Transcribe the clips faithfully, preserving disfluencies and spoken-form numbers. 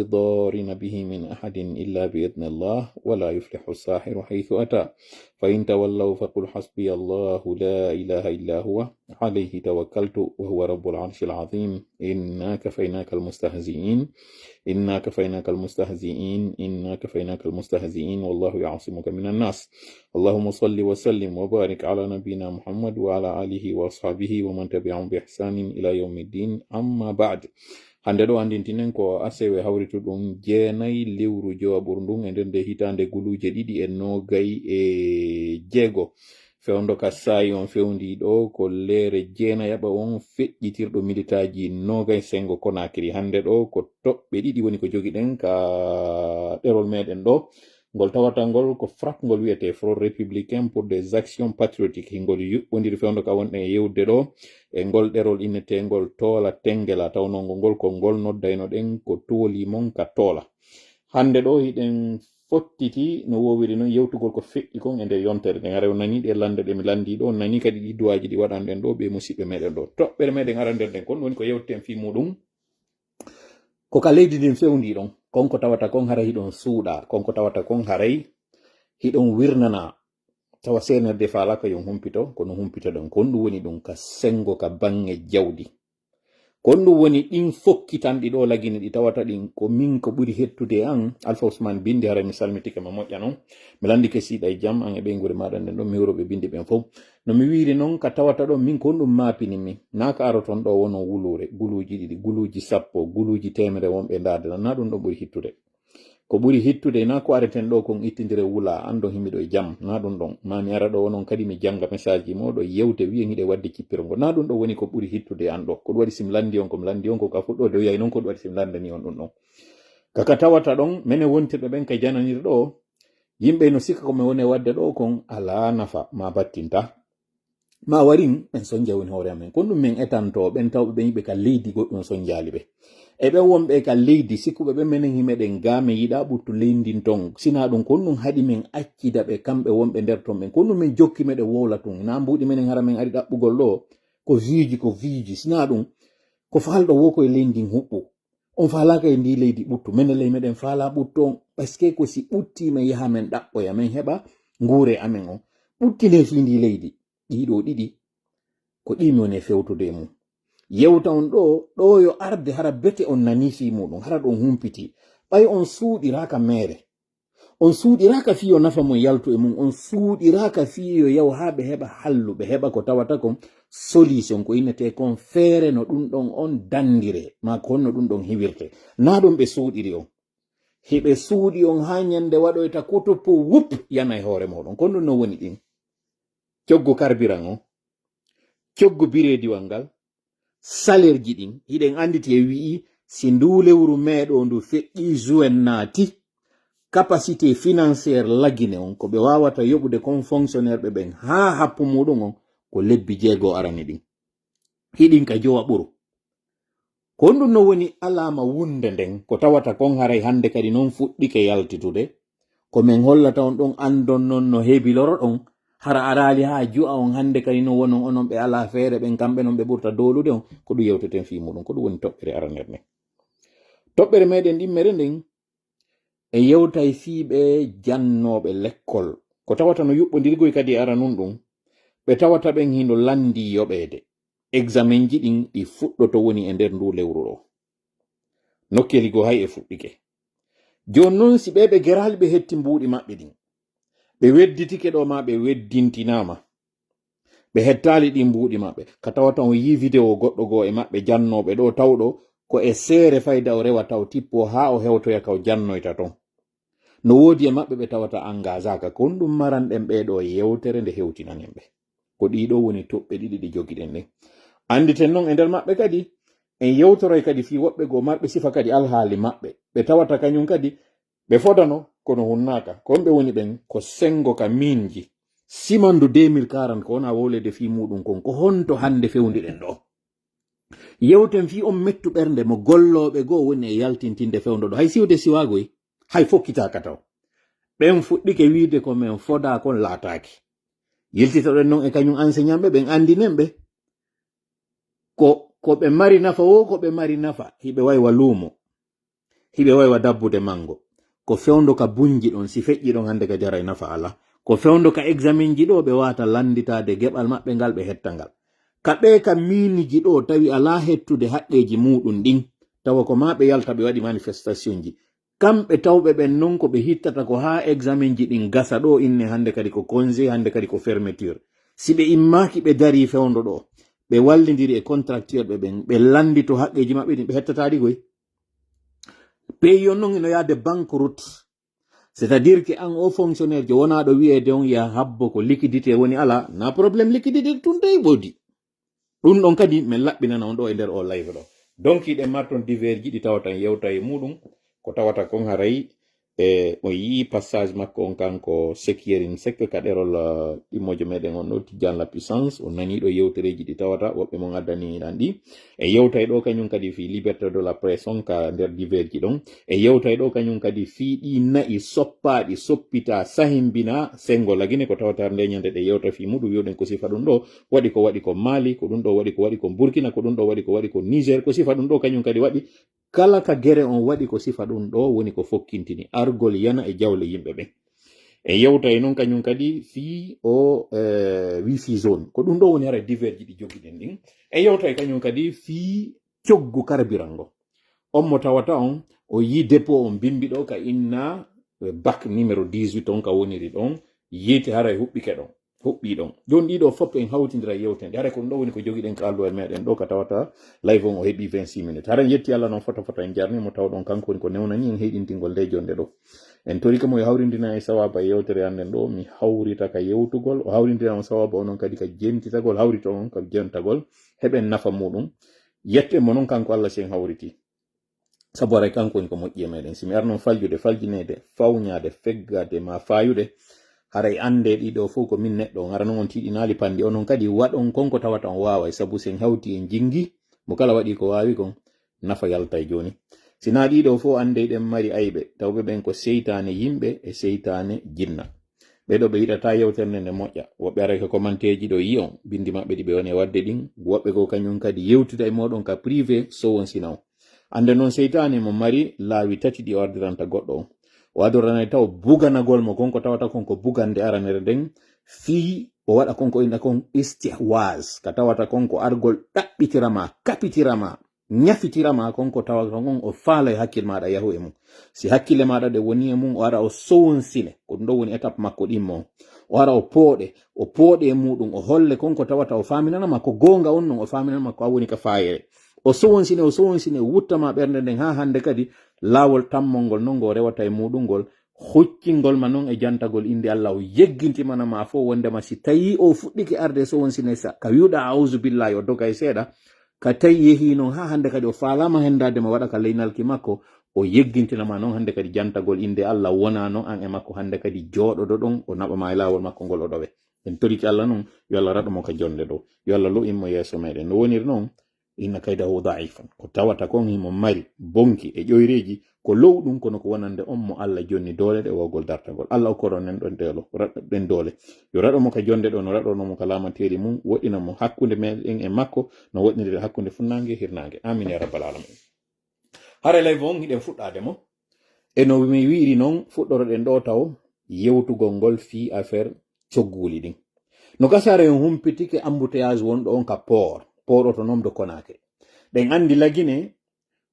بضارين به من أحد إلا بإذن الله ولا يفلح الساحر حيث أتى. فإن تولوا فقل حسبي الله لا إله إلا هو عليه توكلت وهو رب العرش العظيم. إنا كفيناك المستهزئين. إنا كفيناك المستهزئين. إنا كفيناك المستهزئين. والله يعصمك من الناس. اللهم صل وسلم وبارك على نبينا محمد وعلى آله وأصحابه ومن تبعهم بإحسان إلى يوم الدين. أما بعد. Hannde ɗo anndintinen ko asewe hawrituɗum jeenay lewru jowaɓuru ndun e nder nde hitaande guluuje ɗiɗi e noogay e jeego. Fewndo ka saa'i on fewndii ɗo ko leere jeenayaɓa on feƴƴitirɗo militaaji noogay senngo Konaakiri. Hannde ɗo ko toɓɓe ɗiɗi woni ko jogiɗen ka ɗerol meɗen ɗo. Ngol tawata ngol ko Frap ngol wiyetee Front Républicain pour des Actions Patriotiques. Hingol yuɓɓondiri fewndo ka wonɗen e yewde ɗo e ngol ɗerol inneteengol Toola Tenngela, tawnoo ngol ko ngol noddaynoɗen ko tooli mon ka Toola. Hannde ɗo hiɗen fottiti no woowiri non yewtugol ko feƴƴi kon e nder yontere nden. Hara on nanii ɗee lannde ɗe mi lanndii ɗo, on nanii kadi ɗii duwaaji ɗi waɗanɗen ɗo ɓee musiɓɓe meɗen ɗo. Toɓɓere meɗen arandere nden kon woni ko yewteten fii muuɗum. Ko ka leydi ndin fewndii ɗon, kon ko tawata kon haray hiɗon suuɗa, kon ko tawata kon haray hiɗon wirnana. Tawa C N R D faalaaka yo on humpito, kono humpitoɗon. Kon ɗum woni ɗum ka senngo ka baŋŋe jawdi. Kon ɗum woni ɗin fokkitanɗi ɗo lagine ɗi tawata ɗin ko min ko ɓuri hettude e an. Alfa Usman Binndi, haray mi salmitike ma moƴƴa non. Mi lanndike si hiɗa e jam, an e ɓeynguure maaɗa nden ɗon, mi huro ɓe binndi ɓen fow. No mi wiiri non ka tawata ɗon min kon ɗum maapini mi. Naa ka aroton ɗo wono wuluure, guluuji ɗiɗi, guluuji sappo, guluuji teemere wonɓe ndaade ɗon. Naa ɗum ɗon ɓuri hittude. Ko ɓuri hittude naa ko areten ɗo kon ittindire wula, an ɗon himiɗo e jam. Naa ɗum ɗon. Maa mi ara ɗo wonon kadi mi jannga message ji mooɗon, yewte wiyen hiɗe waɗde cippirol ngol. Naa ɗum ɗon woni ko ɓuri hittude e an ɗo. Ko ɗum waɗi si mi lanndi on ko mi lanndi on ko ka fuɗɗoode o yahi non ko ɗum waɗi si mi lanndani on ɗum ɗon. Ka ka tawata ɗon, menen wontirɓe ɓen ka jananir ɗo, yimɓe no sikka ko mi woni e waɗde ɗo kon alaa nafa, maa battinta. Maa warin, ɓen sonja woni hoore amen. Kon ɗum men etantoo, ɓen tawɓe ɓen yiɓe ka leydi goɗɗum sonjaali ɓe. E ɓen wonɓe ka leydi, sikkuɓe ɓen menen himeɗen gaa, men yiɗaa ɓuttu leydi ndin ton. Sinaa ɗum, kon ɗum haɗi men accida ɓe, kamɓe wonɓe nder ton ɓen. Kon ɗum men jokki meɗen wowla tun. Naa mbuuɗi menen hara men ari ɗaɓɓugol ɗo, ko viiji, ko viiji. Sinaa ɗum, ko faalɗo wo ko e leydi ndin huɓɓu. On faalaaka e ndii leydi ɓuttu. Menen ley meɗen faalaa ɓuttu on. Parce que ko si ɓuttii men yaha men ɗaɓɓoya, men heɓa nguure amen on. Ɓuttinee fii ndii leydi. Ɗii ɗoo ɗiɗi, ko ɗii mi woni e fewtude e mum. Yewta on ɗoo, ɗoo yo arde hara bete on nanii fii muuɗum, hara ɗon humpitii. Ɓay on suuɗiraaka meere. On suuɗiraaka fii yo nafa mon yaltu e mum, on suuɗiraaka fii yo yaw haa ɓe heɓa hallu, ɓe heɓa ko tawata kon solution, ko innetee kon feere no ɗum ɗon on danndire, maa ko honno ɗum ɗon hiwirte. Naa ɗum ɓe suuɗiri on. Hiɓe suuɗi on haa ñannde waɗoyta kutuppu wup yana e hoore mooɗon. Kon ɗum no woni ɗin. Coggu karbiran on, coggu bireediwal ngal, salerji ɗin, hiɗen annditi e wi'i, si nduu lewru mee ɗoo ndu feƴƴii, juin naati, capacité financière lagine on, ko ɓe waawata yoɓude kon fonctionnaire ɓe ɓen haa happu muuɗum on, ko lebbi jeego arani ɗin. Hiɗin ka jowa ɓuru. Kon ɗum no woni alaama wunde nden, ko tawata kon haray hannde kadi non fuɗɗike yaltitude. Ko men hollata on ɗum, anndon non no hebiloro ɗon, hara araali haa ju'a on hannde kadi no wonon onon ɓe alaa feere ɓen, kamɓe non ɓe ɓurta doolude on, ko ɗum yewteten fii muuɗum, ko ɗum woni toɓɓere aranere nden. Toɓɓere meɗen ɗimmere nden, en yewtay fii ɓe jannooɓe lekkol. Ko tawata no yuɓɓondirgoy kadi e aranun ɗum, ɓe tawata ɓen hino lanndii yoɓeede. Examenji ɗin ɗi fuɗɗoto woni e nder nduu lewru ɗoo. Nokkeeli goo hay e fuɗɗike. Jooni non, si ɓee ɓe geraali ɓe hetti mbuuɗi maɓɓe ɗin, ɓe wedditike ɗoo maa ɓe weddintinaama, ɓe hettaali ɗin mbuuɗi maɓɓe, ka tawata on yii video goɗɗo goo e maɓɓe jannooɓe ɗoo tawɗo ko e seere fayda o rewa taw tippo haa o hewtoya ka o jannoyta ton. No woodi e maɓɓe ɓe tawata engagaka, kon ɗum maranɗen ɓee ɗoo yewtere nde hewtinanen ɓe. Ko ɗii ɗoo woni toɓɓe ɗiɗi ɗi jogiɗen ɗen. Annditen non e nder maɓɓe kadi, en yewtoroy kadi fii woɓɓe goo marɓe sifa kadi alhaali maɓɓe. Ɓe tawata kañum kadi ɓe fodano, kono hunnaaka. Ko honɓe woni ɓen? Ko senngo ka miinji. Simandu deux mille quarante ko wona wowleede fii muuɗum kon. Ko honto hannde fewndiɗen ɗoo? Yewten fii on mettu ɓernde mo gollooɓe goo woni e yaltintinde fewndo ɗoo. Hay siwde siwaagoy, hay fokkitaaka taw. Ɓen fuɗɗike wiide ko men fodaa kon laataaki. Yiltitoɗen non e kañum enseignantɓe ɓen, anndinen ɓe ko, ko ɓe mari nafa woo, ko ɓe mari nafa, hiɓe waywa luumo. hiɓe waywa dabbude manngo. Ko fewndo ka buñji ɗon, si feƴƴi ɗon hannde ka jaray nafa alaa. Ko fewndo ka examen ji ɗo ɓe waata lannditaade geɓal maɓɓe ngal ɓe hetta ngal. Ka ɓe ka miiniji ɗo tawi alaa hettude haqqeeji muuɗum ɗin, tawa ko maa ɓe yalta ɓe waɗi manifestation ji. Kamɓe tawɓe ɓen non ko ɓe hittata ko haa examen ji ɗin gasa ɗo inne hannde kadi ko congé, hannde kadi ko fermeture. Si ɓe immaaki ɓe darii fewndo ɗo, ɓe wallindiri e contractuel ɓe ɓen, ɓe lanndito haqqeeji maɓɓe ɗin ɓe hettataɗi koy. Pays on non ino yaade banqueroute. C'est-à-dire que an o fonctionnaire jo wonaa ɗo wiyeede on ya habbo ko liquidité woni alaa, na problème liquidité tun dey ɓoodi. Ɗum ɗon kadi min laɓɓinana on ɗo e nder o live ɗo. Donc hiɗen marton divers ji ɗi tawata en yewta e muɗum, ko tawata kon haray e o yii passage makko on kanko Sekiyerin Sek ka ɗerol, eh, ɗimmojo meɗen on ɗo Tijjan la Puissance, o nani ɗo yewtereji ɗi tawata woɓɓe mon addani ɗan ɗi. E yewtay ɗo kañum kadi fi liberté de la presse on ka nder divers ji ɗon. E yewtay ɗo kañum kadi fi ɗi na'i soppaaɗi, soppita, sahimbina, sengo lagine ko tawata nde ñande ɗe yewta fi muɗum wi'oɗen ko sifa ɗum ɗo, waɗi ko waɗi ko Mali, ko ɗum ɗo waɗi ko waɗi ko Burkina, ko ɗum ɗo waɗi ko waɗi ko Niger, ko sifa ɗum ɗo kañum kadi waɗi. Kala ka gere on waɗi ko sifa ɗum ɗo woni ko fokkintini argol yana e jawle yimɓe ɓen. E yewtay non kañum kadi fii o, eh, wifi zone. Ko ɗum ɗo woni hara divers ji ɗi jogiɗen ɗin. E yewtay kañum kadi fii coggu carburant ngo. On mo tawata on, o yii dépôt on bimbi ɗo ka inna, eh, bac numéro dix-huit on ka woniri ɗon, yiite haray huɓɓike ɗon. Huɓɓi ɗon. Jooni ɗiɗo fof en hawtindira yewten ɗe. Haray ko ɗum ɗo woni ko jogiɗen ka alluwal meɗen ɗo ka tawata live on o heɓi vingt-six minutes. Haray en yetti Allah noon fota fota en jarni mo tawɗon kanko woni ko newnani en heyɗintingol nde jonde ɗo. En torike mo yo hawrindina e sawaba e yewtere an nden ɗo. Mi hawrita ka yewtugol, o hawrindina on sawaba onon kadi ka jentitagol, hawrita on ka jentagol. Heɓen nafa muɗum. Yetten mo noon kanko Allah si en hawriti. Sabu haray kanko woni ko moƴƴi e meɗen. Si mi arno faljude, faljineede, fawñaade, feggaade, ma faayude, haray annde ɗiɗo fof ko min neɗɗo on. Hara noon on tiiɗinaali panndi, onon kadi waɗon kon ko tawata on waaway. Sabu si en hawti en jinngi, mo kala waɗi ko waawi kon, nafa yaltay jooni. Si naa ɗiɗo fof annde eɗen mari ayɓe, tawɓe ɓen ko seytaane yimɓe e seytaane jinna. Ɓee ɗo ɓe yiɗataa yewtere nde nde moƴƴa. Woɓɓe aray ko commenteeji ɗo yi'on, binndi maɓɓe ɗi ɓe woni e waɗde ɗin. Woɓɓe goo kañum kadi yewtida e mooɗon ka privé, sowonsina on. Annde noon seytaane mo mari laawi tati ɗi o ardiranta goɗɗo on. O adoranay taw buganagol mo kon ko tawata kon ko bugande aranere nden, fii o waɗa kon ko inna kon istihwaaz, ka tawata kon ko argol ɗaɓɓitira ma, kapitira ma, ñafitira ma kon ko tawata kon o faalay hakkil maaɗa yahu e mum. Si hakkille maaɗa ɗe woni e mum, o ara o sowonsine, ko ɗum ɗo woni étape makko ɗimmo. O ara o pooɗe, o pooɗe e muɗum, o holle kon ko tawata o faaminana ma ko goonga on non, o faaminana ma ko a woni ka faayere. O sowonsine, o sowonsine, wutta ma ɓernde nden haa hannde kadi laawol tammol ngol non ngo rewata e muɗum ngol, huccingol ma non e jantagol innde Allah, o yeggintimana ma fof wondema si tawi o fuɗɗike arde sowonsine sa, ka wi'uɗa auzu billahi o doga e seeɗa, ka tawi yehi non haa hannde kadi o faalaama hendaade ma waɗa ka ley nalki makko, o yeggintina ma non hannde kadi jantagol innde Allah wona non an e makko hannde kadi jooɗoɗo ɗon, o naɓa ma e laawol makko ngol o ɗowe. En toriki Allah non, yo Allah raɗo mo ka jonde ɗo, yo Allah lo'in mo yeeso meɗen. No woniri non, inna kaydahu da'ifun. Ko tawata kon himo mari bonki e ƴoyreeji, ko low ɗum kono ko wonande on mo Allah jonni doole ɗe wawgol dartagol. Allah okkoron en ɗon doole, raɗɗo ɗen doole. Yo raɗo mo ka jonde ɗo, no raɗono mo ka laamanteeri mum, woɗɗina mo hakkunde meɗen e makko, no woɗɗiniri hakkunde funnaange e hirnaange. Amin ya rabbal alamin. Hare live on hiɗen fuɗɗaade mo. E no mi wi'iri non, fuɗɗoroɗen ɗo taw yewtugol ngol fii affaire cogguuli ɗin. No gasa hare en humpitike embouteillage wonɗo on ka port, port autonome de Conakry. Ɗen anndi lagine,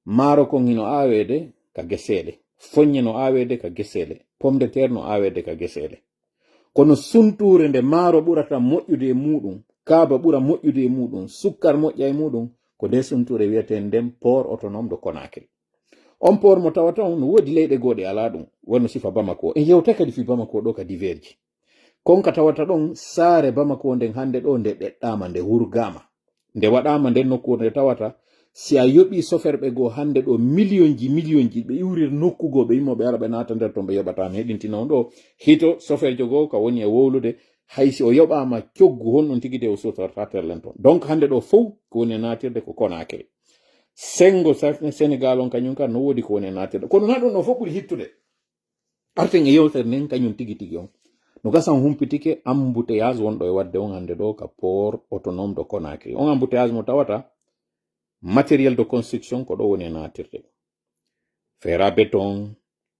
maaro kon hino aaweede ka geseele, foññe no aaweede ka geseele, pomme de terre no aaweede ka geseele. Kono suntuure nde maaro ɓurata moƴƴude e muɗum, kaaba ɓura moƴƴude e muɗum, sukkar moƴƴa e muɗum, ko nde suntuure wiyetee nden port autonome de Conakry. On port mo tawata on no woodi leyɗe goo ɗe alaa ɗum, wano sifa Bamako. En yewta kadi fii Bamako ɗo ka divers ji. Kon ka tawata ɗon saare Bamako nden hannde ɗo nde ɗeɗɗaama, nde hurgaama. Nde waɗaama nden nokkuure nde tawata si a yoɓii soferɓe goo hannde ɗo miliyonji, miliyonji, ɓe iwrir nokku goo, ɓe immo ɓe ara ɓe naata nder ton, ɓe yoɓataa. Mi heɗintina on ɗo hito soferjo goo ka woni e wowlude, hay si o yoɓaama coggu honɗum tigi de o sotorta terlen ton. Donc hannde ɗo fow ko woni e naatirde ko Conakry. Senngo Sa-, Senegal on kañum kan no woodi ko woni e naatirde. Kono na ɗum ɗo fof ɓuri hittude. Arten e yewtere nden kañum tigi tigi on. No gasa on humpitike embouteillage wonɗo e waɗde on hannde ɗo ka port autonome de Conakry. On embouteillage mo tawata matériel de construction ko ɗo woni e naatirde. Feera beton,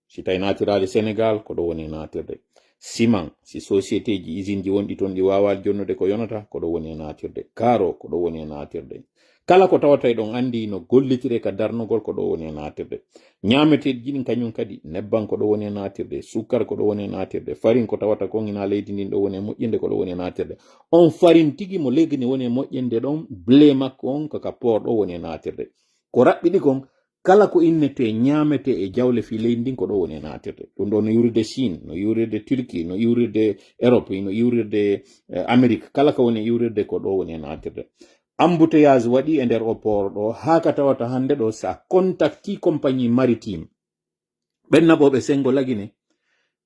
si tawi naatiraali Senegal, ko ɗo woni e naatirde. Siman, si société ji, usine ji wonɗi toon ɗi waawaali jonnude ko yonata, ko ɗo woni e naatirde. Karo, ko ɗo woni e naatirde. Kala ko tawata eɗon anndi no gollitire ka darnugol, ko ɗo woni e naatirde. Ñaameteeji ɗin kañum kadi, nebban ko ɗo woni e naatirde, sukkar ko ɗo woni e naatirde, farin ko tawata kon ina leydi ndin ɗo woni e moƴƴinde, ko ɗo woni e naatirde. On farin tigi mo leydi ndi woni e moƴƴinde ɗon, blé makko on ko ka port ɗo woni e naatirde. Ko raɓɓiɗi kon, kala ko innetee ñaametee e jawle fii leydi ndin ko ɗo woni e naatirde. Ɗum ɗo no iwrirde Chine, no iwrirde Turquie, no iwrirde Europe, no iwrirde, eh, Amérique. Kala ko woni e iwrirde ko ɗo woni e naatirde. Embouteillage waɗi e nder o port ɗo, haa ka tawata hannde ɗo, sa contacti compagnie maritime, ɓen naɓooɓe senngo Lagine,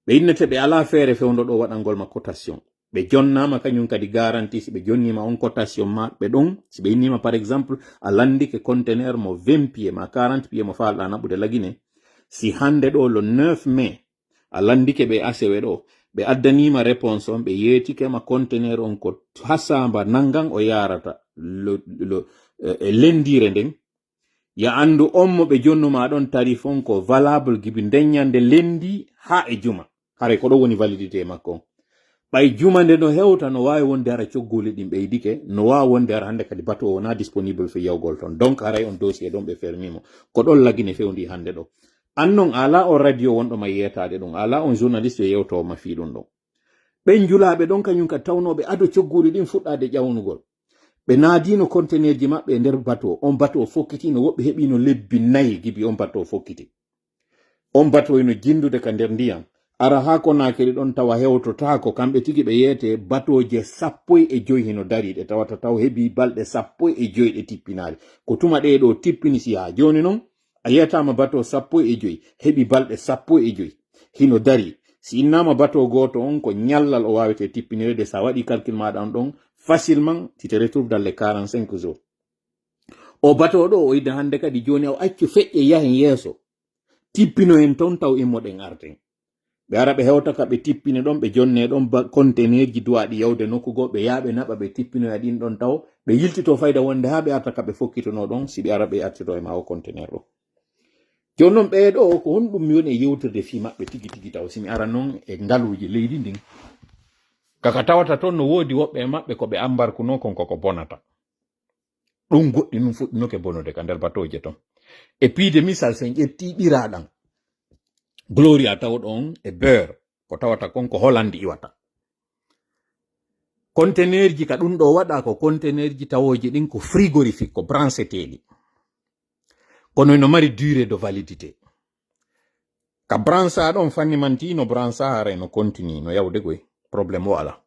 ɓe innete ɓe alaa feere fewndo ɗo waɗangol ma cotation. Ɓe jonnaama kañum kadi garanti, si ɓe jonniima on cotation maɓɓe ɗon, si ɓe innima par exemple, a lanndike conteneur mo vingt pieds ma quarante pieds mo faalɗa naɓude Lagine, si hannde ɗo le neuf mai, a lanndike ɓe asewe ɗo, ɓe addaniima réponse on, ɓe yeetike ma conteneur on ko hasamba nanngan o yaarata lo, lo, eh, e lenndiire nden, ya anndu on mo ɓe jonnuma ɗon tarif on ko valable gibi ndeññande lenndi haa e juma. Haray ko ɗo woni validité makko on. Ɓay juma nde no hewta, no waawi wonde hara cogguuli ɗin ɓeydike, no waawi wonde hara hannde kadi bateau o wonaa disponible fii yawgol ton. Donc haray on dossier ɗon ɓe fermi mo. Ko ɗon Lagine fewndi hannde ɗo. An non a alaa on radio wonɗo ma yeetaade ɗum, a alaa on journaliste yo yewtowo ma fii ɗum ɗon. Ɓen njulaaɓe ɗon kañum kadi tawnooɓe ado cogguuli ɗin fuɗɗaade ƴawnugol. Ɓe naadiino conteneurji maɓɓe e nder bateau. On bateau fokkitiino, woɓɓe heɓiino lebbi nayi gibi on bateau fokkiti. On bateau ino jinndude ka nder ndiyam. Ara haa Konaakiri ɗon tawa hewtotaako, kamɓe tigi ɓe yeetee bateauji sappo e joy hino darii ɗe tawata taw heɓii balɗe sappo e joy ɗe tippinaali. Ko tuma ɗee ɗoo tippini, si haa jooni non, a yeetaama bateau sappo e joy, heɓi balɗe sappo e joy. Hino darii. Si innaama bateau gooto on, ko ñallal o waawetee tippinirede. Sa waɗii calcul maaɗa on ɗon, facilement, tu te retrouves dans les quarante-cinq jours. O bateau ɗoo, o yiɗi hannde kadi jooni o accu feƴƴe yahen yeeso. Tippino en ton taw immoɗen arten. Ɓe ara ɓe hewta ka ɓe tippine ɗon, ɓe jonne ɗon ba-, conteneurji duwaaɗi yawde nokku goo, ɓe yaa ɓe naɓa, ɓe tippinoya ɗin ɗon taw, ɓe yiltito fayda wonde haa ɓe arta ka ɓe fokkitono ɗon, si ɓe ara ɓe artito e ma o conteneur ɗo. Jooni non ɓee ɗoo, ko honɗum mi woni e yewtirde fii maɓɓe tigi tigi taw, si mi ara non e ngaluuji leydi ndin? Kaka tawata ton no woodi woɓɓe e maɓɓe ko ɓe ambarkuno kon koko bonata. Ɗum goɗɗi nun fuɗɗinoke bonude ka nder batooje ton. E piide misal, si en ƴettii ɓiraaɗam Gloria tawɗo on e Beurre, ko tawata kon ko Hollande iwata. Conteneurji ka ɗum ɗo waɗa ko conteneurji tawooji ɗin ko frigorifique, ko brancheteeli. Kono ino mari durée de validité. Ka brancha ɗon fanni manti no brancha haray no continue, no yawde goy. Problème o ala.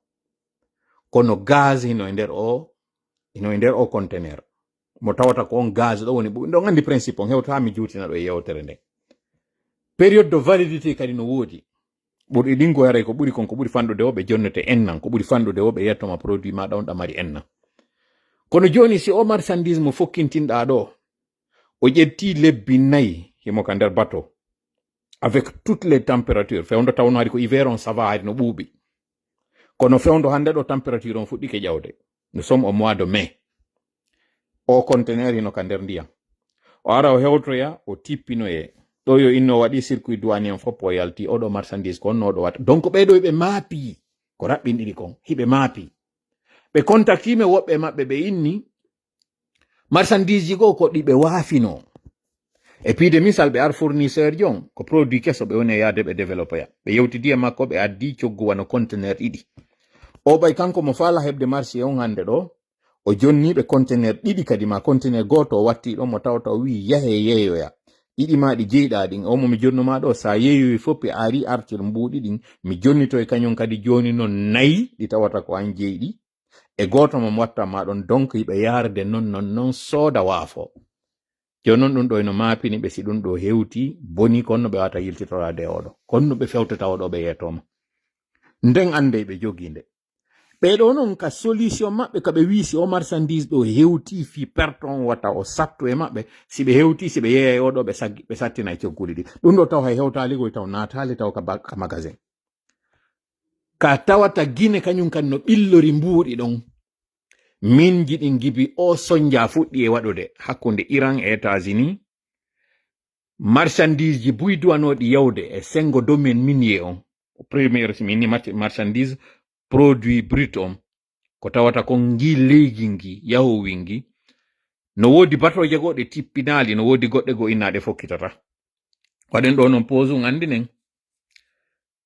Kono gaz hino e nder o, hino e nder o conteneur. Mo tawata ko on gaz ɗo woni ɓuuɓi. Ɗon andi principe on, hewta haa mi juutina ɗo e yewtere nde. Période de validité kadi no woodi. Ɓurɗi ɗin ko haray ko ɓuri kon, ko ɓuri fanɗude o ɓe jonnete ennan, ko ɓuri fanɗude o ɓe yettoma produit maɗa on ɗa mari ennan. Kono jooni si o marchandise mo fokkintinɗa ɗo, o ƴetti lebbi nayi himo ka nder bateau, avec toutes les températures, fewndo tawno hari ko hiver on, ça va, hari no ɓuuɓi. Kono fewndo hannde ɗo température on fuɗɗike ƴawde. Nous sommes au mois de mai. O conteneur hino ka nder ndiyam. O ara o hewtoya, o tippinoye. Ɗo yo inno waɗi circuit douanier on fof o yalti, oɗo marchandise ko honno oɗo waɗa. Donc ɓee ɗo ɓe maapi, ko raɓɓinɗiri kon, hiɓe maapi. Ɓe contacti me woɓɓe maɓɓe ɓe inni, marchandise ji goo ko ɗi ɓe waafino. E piide misal, ɓe ar fournisseur ji on, ko produit keso ɓe woni e yaade ɓe développé ya. Ɓe yewtidi e makko, ɓe addi coggu wano conteneur ɗiɗi. O ɓay kanko mo faala heɓde marché on hannde ɗo, o jonni ɓe conteneur ɗiɗi kadi ma conteneur gooto o watti ɗon mo tawta o wi'i yahe yeeyoya. Ɗiɗi ma ɗi jeyɗa ɗin, o mo mi jonnuma ɗo, sa yeeyoyi fof ɓe ari artir mbuuɗi ɗin, mi jonnito e kañum kadi jooni non nayi ɗi tawata ko an jeyɗi. E gooto mo mi watta ma ɗon, donc hiɓe yaarde non, non, non sooda waafo. Jooni non ɗum ɗo ino maapini ɓe si ɗum ɗo hewti, boni kon no ɓe wata yiltitoraade e oɗo. Kon no ɓe fewtata oɗo ɓe yeetoma. Nden annde ɓe jogii nde. Ɓee ɗo non ka solution maɓɓe ka ɓe wii si o marchandise ɗo hewti fii perte on wata o sattu e maɓɓe, si ɓe hewti, si ɓe yeeya e oɗo ɓe saggi, ɓe sattina e cogguɗi ɗi. Ɗum ɗo taw hay hewtaali goy taw naataali taw ka ba-, ka magasin. Ka tawata Gine kañum kan no ɓillori mbuuɗi ɗon. Min jiɗin gibi o sonja fuɗɗi e waɗude hakkunde Iran e États-Unis. Marchandise ji buy duwanooɗi yawde e senngo domaine minier on, premier si mi inni march- marchandise, produit brut on, ko tawata kon ngi leydi ngi yahowi ngi. No woodi batooje goo ɗe tippinaali, no woodi goɗɗe goo innaaɗe fokkitata. Waɗen ɗo noon pause un anndinen.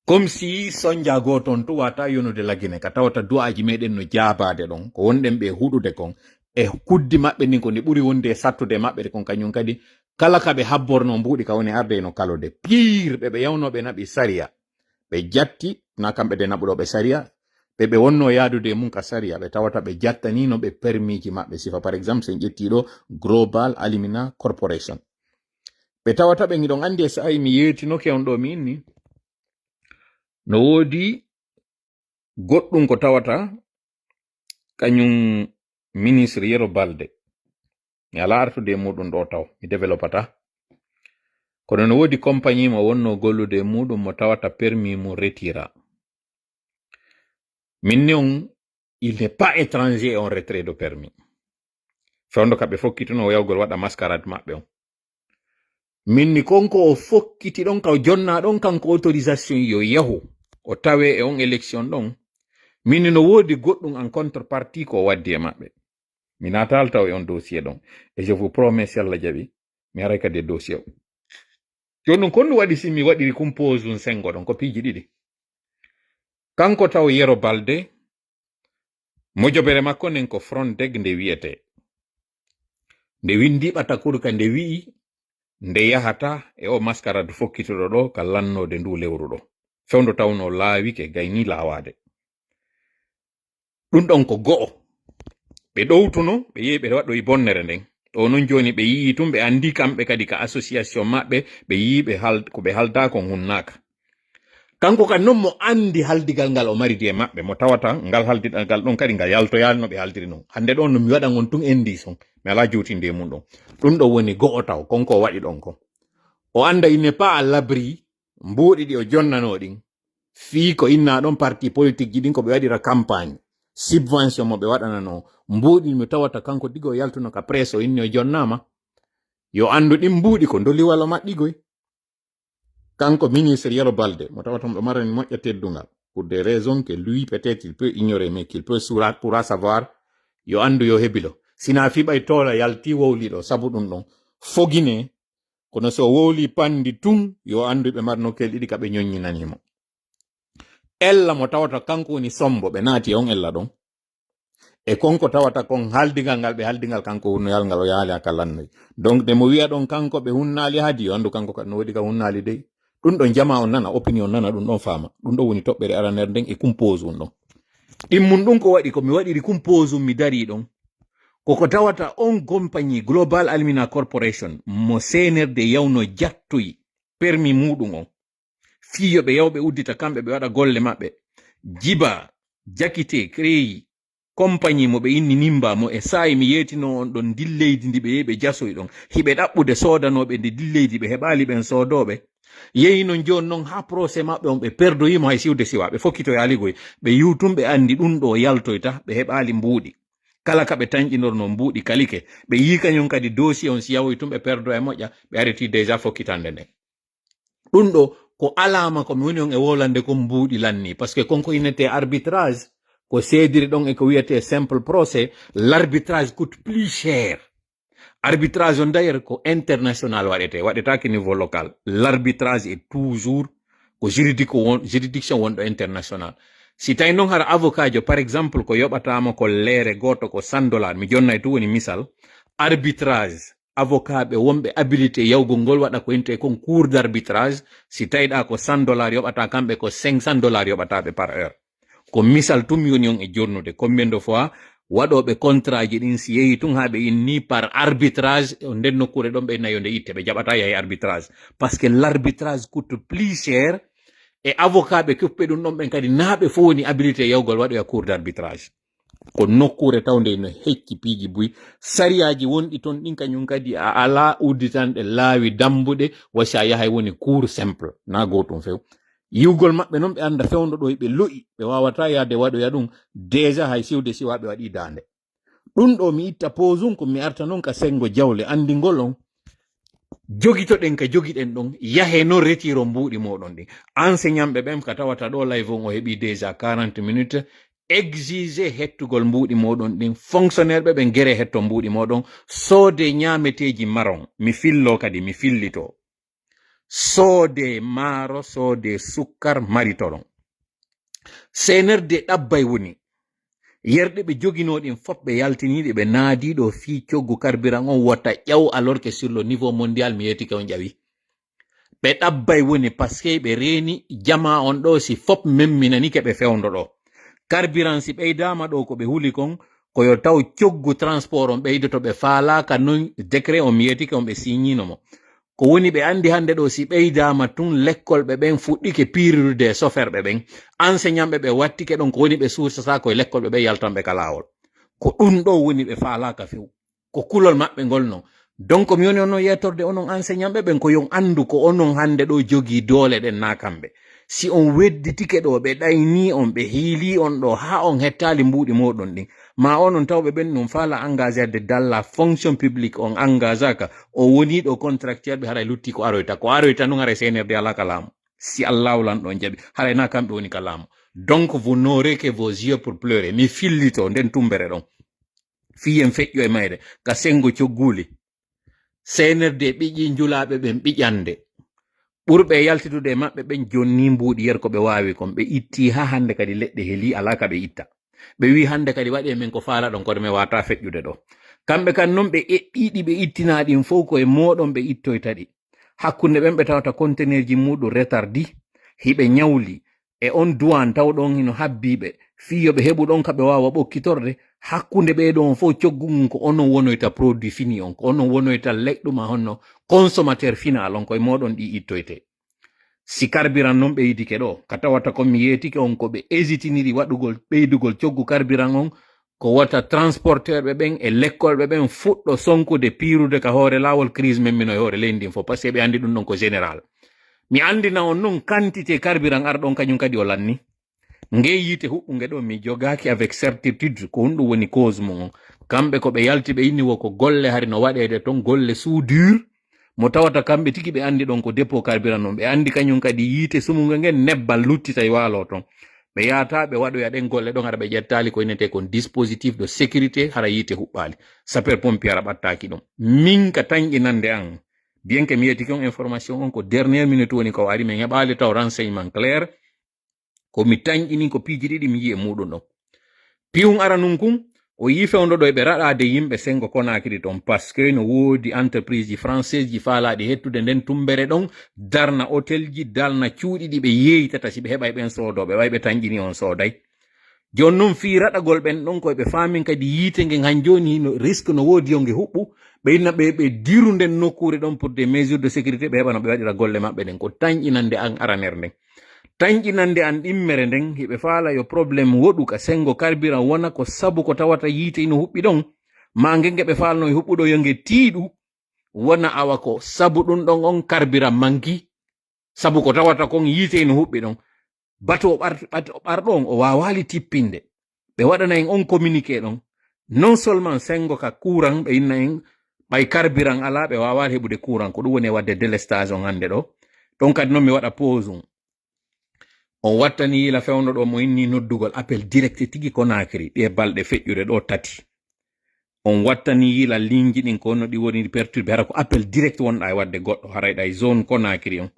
Comme si sonja goo toon tu wata yonude lagine ka tawata du'aaji meɗen no jaabaade ɗon, ko wonɗen ɓe huɗude kon e kuddi maɓɓe ndin ko ndi ɓuri wonde e sattude maɓɓe kon kañum kadi kala ka ɓe habborno mbuuɗi ka woni arde no kalode piir ɓe ɓe yawnooɓe naɓi sariya. Ɓe jatti na kamɓe de naɓuɗo ɓe sariya ɓe ɓe wonno yaadude e mum ka sariya ɓe tawata ɓe jattanino ɓe permiji maɓɓe sifa par exemple sen ƴetti ɗo Global Alumina Corporation. Ɓe tawata ɓe ngiɗon anndi e saa'i mi yeetinoke on ɗo mi inni no woodi goɗɗum ko tawata kañum ministre Yero Balde. Mi alaa artude e muɗum ɗo taw mi développata. Kono no woodi compagnie mo wonno gollude e muɗum mo tawata permis mo retira. Min ni on il n'est pas étranger e on retrait de permis. Fewndo ka ɓe fokkituno o yawgol waɗa mascarade maɓɓe on. Min ni konko o fokkiti ɗon ka o jonna ɗon kanko autorisation yo yahu o tawe e on élection ɗon. Min ni no woodi goɗɗum en contrepartie ko o waddi e maɓɓe. Mi natal taw e on dossier ɗon. Et je vous promets si Allah jaɓi mi haray kadi e dossier o. Jooni ɗum kon ɗum waɗi si mi waɗiri kumpose ɗum senngo ɗon ko piiji ɗiɗi. Kanko taw Yero Balde mojobere makko nden ko Frondeg nde wiyetee. Nde winndi ɓata kurka nde wi'i nde yahata e o mascarade fokkituɗo ɗo ka lannoode ndu lewru ɗo. Fewndo tawno laawike gayni laawaade. Ɗum ɗon ko go'o. Ɓe ɗowtuno ɓe yehi ɓe waɗoyi bonnere nden. Ɗo non jooni ɓe yi'i tun ɓe anndi kamɓe kadi ka association maɓɓe ɓe yi'i ɓe hal ko ɓe halda kon hunnaaka. Kanko kadi non mo anndi haldigal ngal o mari e maɓɓe mo tawata ngal haldigal ɗon kadi ngal yaltoyaali no ɓe haldiri non. Hannde ɗon no mi waɗan on tun indice on mi alaa juutinde e mum ɗon. Ɗum ɗon woni go'o taw kon ko o waɗi ɗon kon. O annda il n'est pas à l'abri mbuuɗi ɗi o jonnanoo ɗin. Fii ko innaa ɗon parti politique ji ɗin ko ɓe waɗira campagne subvention mo ɓe waɗananoo mbuuɗi mi tawata kanko digo o yaltuno ka presse o inni o jonnaama. Yo anndu ɗin mbuuɗi ko ndoliwal o maɗɗigoy. Kanko ministre Yero Balde mo tawata mo marani moƴƴa teddungal pour des raisons que lui peut-être il peut ignorer mais qu'il peut sura pourra savoir. Yo anndu yo hebilo sina fiɓay toola yalti wowliɗo sabu ɗum ɗon fogine. Kono so wowli pandi tun yo anndu ɓe marno kel ɗiɗi ka ɓe ñoññinanimo. Ella mo tawata kanko woni sombo ɓe naati e on ella ɗon. E konko tawata kon haldigal ngal ɓe haldigal kanko hunnoyal ngal o yaali aka lannoy. Donc nde mo wiya ɗon kanko ɓe hunnaali hadi yo anndu kanko kadi no woodi ka hunnaali dey. Ɗum ɗon jama on nana opinion nana ɗum ɗon faama. Ɗum ɗon woni toɓɓere aranere nden e kumpose un ɗon. Ɗimmun ɗum ko waɗi ko mi waɗiri kumpose un mi darii ɗon. Koko tawata on compagnie Global Alumina Corporation mo C N R D yawno jattoyi permis muɗum on. Fii yo ɓe yaw ɓe uddita kamɓe ɓe waɗa golle maɓɓe. Jiba, Jakite, Kreyi, compagnie mo ɓe inni Nimba mo e saa'i mi yeetino on ɗon ndin leydi ndi ɓe yehi ɓe jasoyi ɗon. Hiɓe ɗaɓɓude soodanooɓe ndi ndin leydi ɓe heɓaali ɓen soodooɓe. Yehi non jooni non haa procès maɓɓe on ɓe perdoyimo hay siwde siwa ɓe fokkitoyaali goy. Ɓe yiw tun ɓe anndi ɗum ɗo yaltoyta ɓe heɓaali mbuuɗi. Kala ka ɓe tanƴinorno mbuuɗi kalike ɓe yii kañum kadi dossier on si yawoyi tun ɓe perdo e moƴƴa ɓe ariti déjà fokkitande nden. Ɗum ɗo ko alaama ko mi woni on e wolande kon mbuuɗi lanni parce que konko innete arbitrage ko seediri ɗon e ko wiyete simple procès. L'arbitrage coûte plus cher. Arbitrage on d'ailleurs ko international waɗete waɗetake niveau local. L'arbitrage est toujours ko juridique won juridiction wonɗo international. Si tawi noon hara avocat jo par exemple ko yoɓatama ko leere goto ko cent dollars mi jonnay tu woni misal. Arbitrage avocat ɓe wonɓe habilité yawgol ngol waɗa ko inte kon cour d'arbitrage. Si tawiɗa ko cent dollars yoɓata kamɓe ko cinq cent dollars yoɓataɓe par heure. Ko misal tum yoni on e jonnude combien de fois waɗoɓe contrat ji ɗin si yehi tun ha ɓe inni par arbitrage o nden nokkure ɗon ɓe nayo nde itte ɓe jaɓata yahi arbitrage. Parce que l'arbitrage coûte plus cher. E avocat ɓe kuppe ɗum ɗon ɓen kadi na ɓe fof woni habilité yawgol waɗoya cour d'arbitrage. Ko nokkure tawde no hecci piiji buy. Sariyaaji wonɗi toon ɗin kañum kadi a alaa udditanɗe laawi dammbuɗe. Wasi a yahay woni cour simple na gootum few. Yiwgol maɓɓe noon ɓe annda fewndo ɗo ɓe lo'i ɓe waawata yahde waɗoya ɗum. Déjà hay siwde siwa ɓe waɗi daande. Ɗum ɗo mi itta pause um ko mi arta noon ka senngo jawle anndingol on. Jogitoɗen ka jogiɗen ɗon, yahe non retiro mbuuɗi moɗon ɗin. Enseignantɓe ɓen ka tawata ɗo live on o heɓi déjà quarante minutes, exige hettugol mbuuɗi moɗon ɗin. Fonctionnaire ɓe ɓen gere hetto mbuuɗi moɗon. Soode ñaameteeji maron. Mi fillo kadi, mi fillito. Soode maaro, soode sukkar, maritoron. C N R D ɗabbay woni. Yerɗe ɓe joginoo ɗin fof ɓe yaltiniiɗi, ɓe naadiiɗo fii coggu carburant on wota ƴaw, alors que sur le niveau mondial mi yeetike on ƴawi. Ɓe ɗabbay woni parce que ɓe reeni jamaa on ɗo si fof memminani ke ɓe fewndo ɗo. Carburant si ɓeydaama ɗo ko ɓe huli kon, ko yo taw coggu transport on ɓeydoto ɓe faalaaka non décret on mi yeetike on ɓe signino mo. Ko woni ɓe anndi hannde ɗo si ɓeydaama tun lekkolɓe ɓen fuɗɗike piirude soferɓe ɓen. Enseignantɓe ɓe wattike ɗon ko woni ɓe suursata ko e lekkolɓe ɓen yaltanɓe ka laawol. Ko ɗun ɗo woni ɓe faalaaka few. Ko kulol maɓɓe ngol non. Donc mi woni onon yettorde onon enseignantɓe ɓen ko yon anndu ko onon hannde ɗo jogii doole ɗen naa kamɓe. Si on wedditike ɗo ɓe ɗaynii on ɓe hiilii on ɗo haa on hettaali mbuuɗi mooɗon ɗin. Ma onon tawɓe ɓen non faala engagé de dans la fonction publique on engagé ka o woni ɗo contractuel ɓe haray lutti ko aroyta. Ko aroyta non haray C N R D alaa ka laamu. Si Allahu lanɗo on jaɓi haray naa kamɓe woni ka laamu. Donc vous n'aurez que vos yeux pour pleurer. Mi fillito nden tumbere ɗon. Fiyen feƴƴo e mayre ka sengo cogguuli. C N R D ɓiƴi njulaaɓe ɓen ɓiƴande. Ɓurɓe e yaltitude e maɓɓe ɓen jonni mbuuɗi yer ko ɓe waawi kon. Ɓe itti haa hannde kadi leɗɗe helii alaa ka ɓe itta. Ɓe wi'i hannde kadi waɗee men ko faalaɗon kono mi waawataa feƴƴude ɗo. Kamɓe kan non ɓe eɓɓii ɗi ɓe ittinaa ɗin fow ko e mooɗon ɓe ittoyta ɗi. Hakkunde ɓen ɓe tawata conteneurji muuɗum retardi, hiɓe ñawli, e on duwaan tawɗon hino habbii ɓe, fii yo ɓe heɓu ɗon ka ɓe waawa ɓokkitorde, hakkunde ɓee ɗon fow coggu ngun ko onon wonoyta produit fini on, ko onon wonoyta leɗɗuma honno consommateur final on, ko e mooɗon ɗi ittoyte. Si carburant non ɓeydike ɗo, ka tawata kon mi yeetike on ko ɓe hesitiniri waɗugol ɓeydugol coggu carburant on, ko wota transporteur ɓe ɓen e lekkolɓe ɓen fuɗɗo sonkude piirude ka hoore laawol crise men mino e hoore leydi ndin fof, parce que ɓe anndi ɗum ɗon ko général. Mi anndina on non quantité carburant arɗon kañum kadi o lanni. Nge yiite huɓɓunge ɗo mi jogaaki avec certitude ko honɗum woni cause mum on. Kamɓe ko ɓe yalti ɓe inni wo ko golle hari no waɗeede ton, golle soudure, mo tawata kamɓe tigi ɓe anndi ɗon ko dépôt carburant non. Ɓe anndi kañum kadi yiite sumunge ngen nebban luttitay waalo ton. Ɓe yahata ɓe waɗoya ɗen golle ɗon hara ɓe ƴettaali ko innetee kon dispositif de sécurité hara yiite huɓɓaali. Sapeur pompier hara ɓattaaki ɗum. Min ka tanƴinande an, bien que mi yeetike on information on ko dernière minute woni ko ari, min heɓaali taw renseignement clair. Ko mi tanƴini ko piiji ɗiɗi mi yi'i e muuɗum ɗon. Piyum aranun kun, o yi'i fewndo ɗo e ɓe raɗaade yimɓe sengo Conakry ton, parce que no woodi entreprise ji française ji faalaaɗi hettude nden tumbere ɗon, darna hôtel ji, darna cuuɗi ɗi ɓe yeeytata si ɓe heɓay ɓen soodooɓe, ɓay ɓe tanƴini on sooday. Jooni non fii raɗagol ɓen ɗon ko ɓe faamin kadi yiite ngen han jooni no risque no woodi yo nge huɓɓu, ɓe inna ɓe, ɓe diru nden nokkuure ɗon pour des mesures de sécurité, ɓe heɓa no ɓe waɗira golle maɓɓe ɗen. Ko tanƴinande an aranere nden. Tanƴinande an ɗimmere nden, hiɓe faala yo problème woɗu ka sengo carburant wona ko sabu ko tawata yiite ino huɓɓi ɗon, ma nge nge ɓe faalno e huɓɓuɗo yo nge tiiɗu, wona awa ko sabu ɗum ɗon on carburant manki, sabu ko tawata kon yiite ino huɓɓi ɗon. Bato o ɓar-, ɓat-, o ɓarɗo on o waawaali tippinde. Ɓe waɗana en on communiqué ɗon. Non seulement sengo ka courant ɓe inna en ɓay carburant alaa ɓe waawaali heɓude courant. Ko ɗum woni e waɗde délestage on hannde ɗo. Ɗon kadi non mi waɗa pause on. On wattani yila fewndo ɗo mo inni noddugol appel direct tigi Conakry ɗi e balɗe feƴƴude ɗo tati. On wattani yila ligne ji ɗin ko no ɗi woni perturbé hara ko appel direct wonɗa e waɗde goɗɗo haray ɗa e zone Conakry on.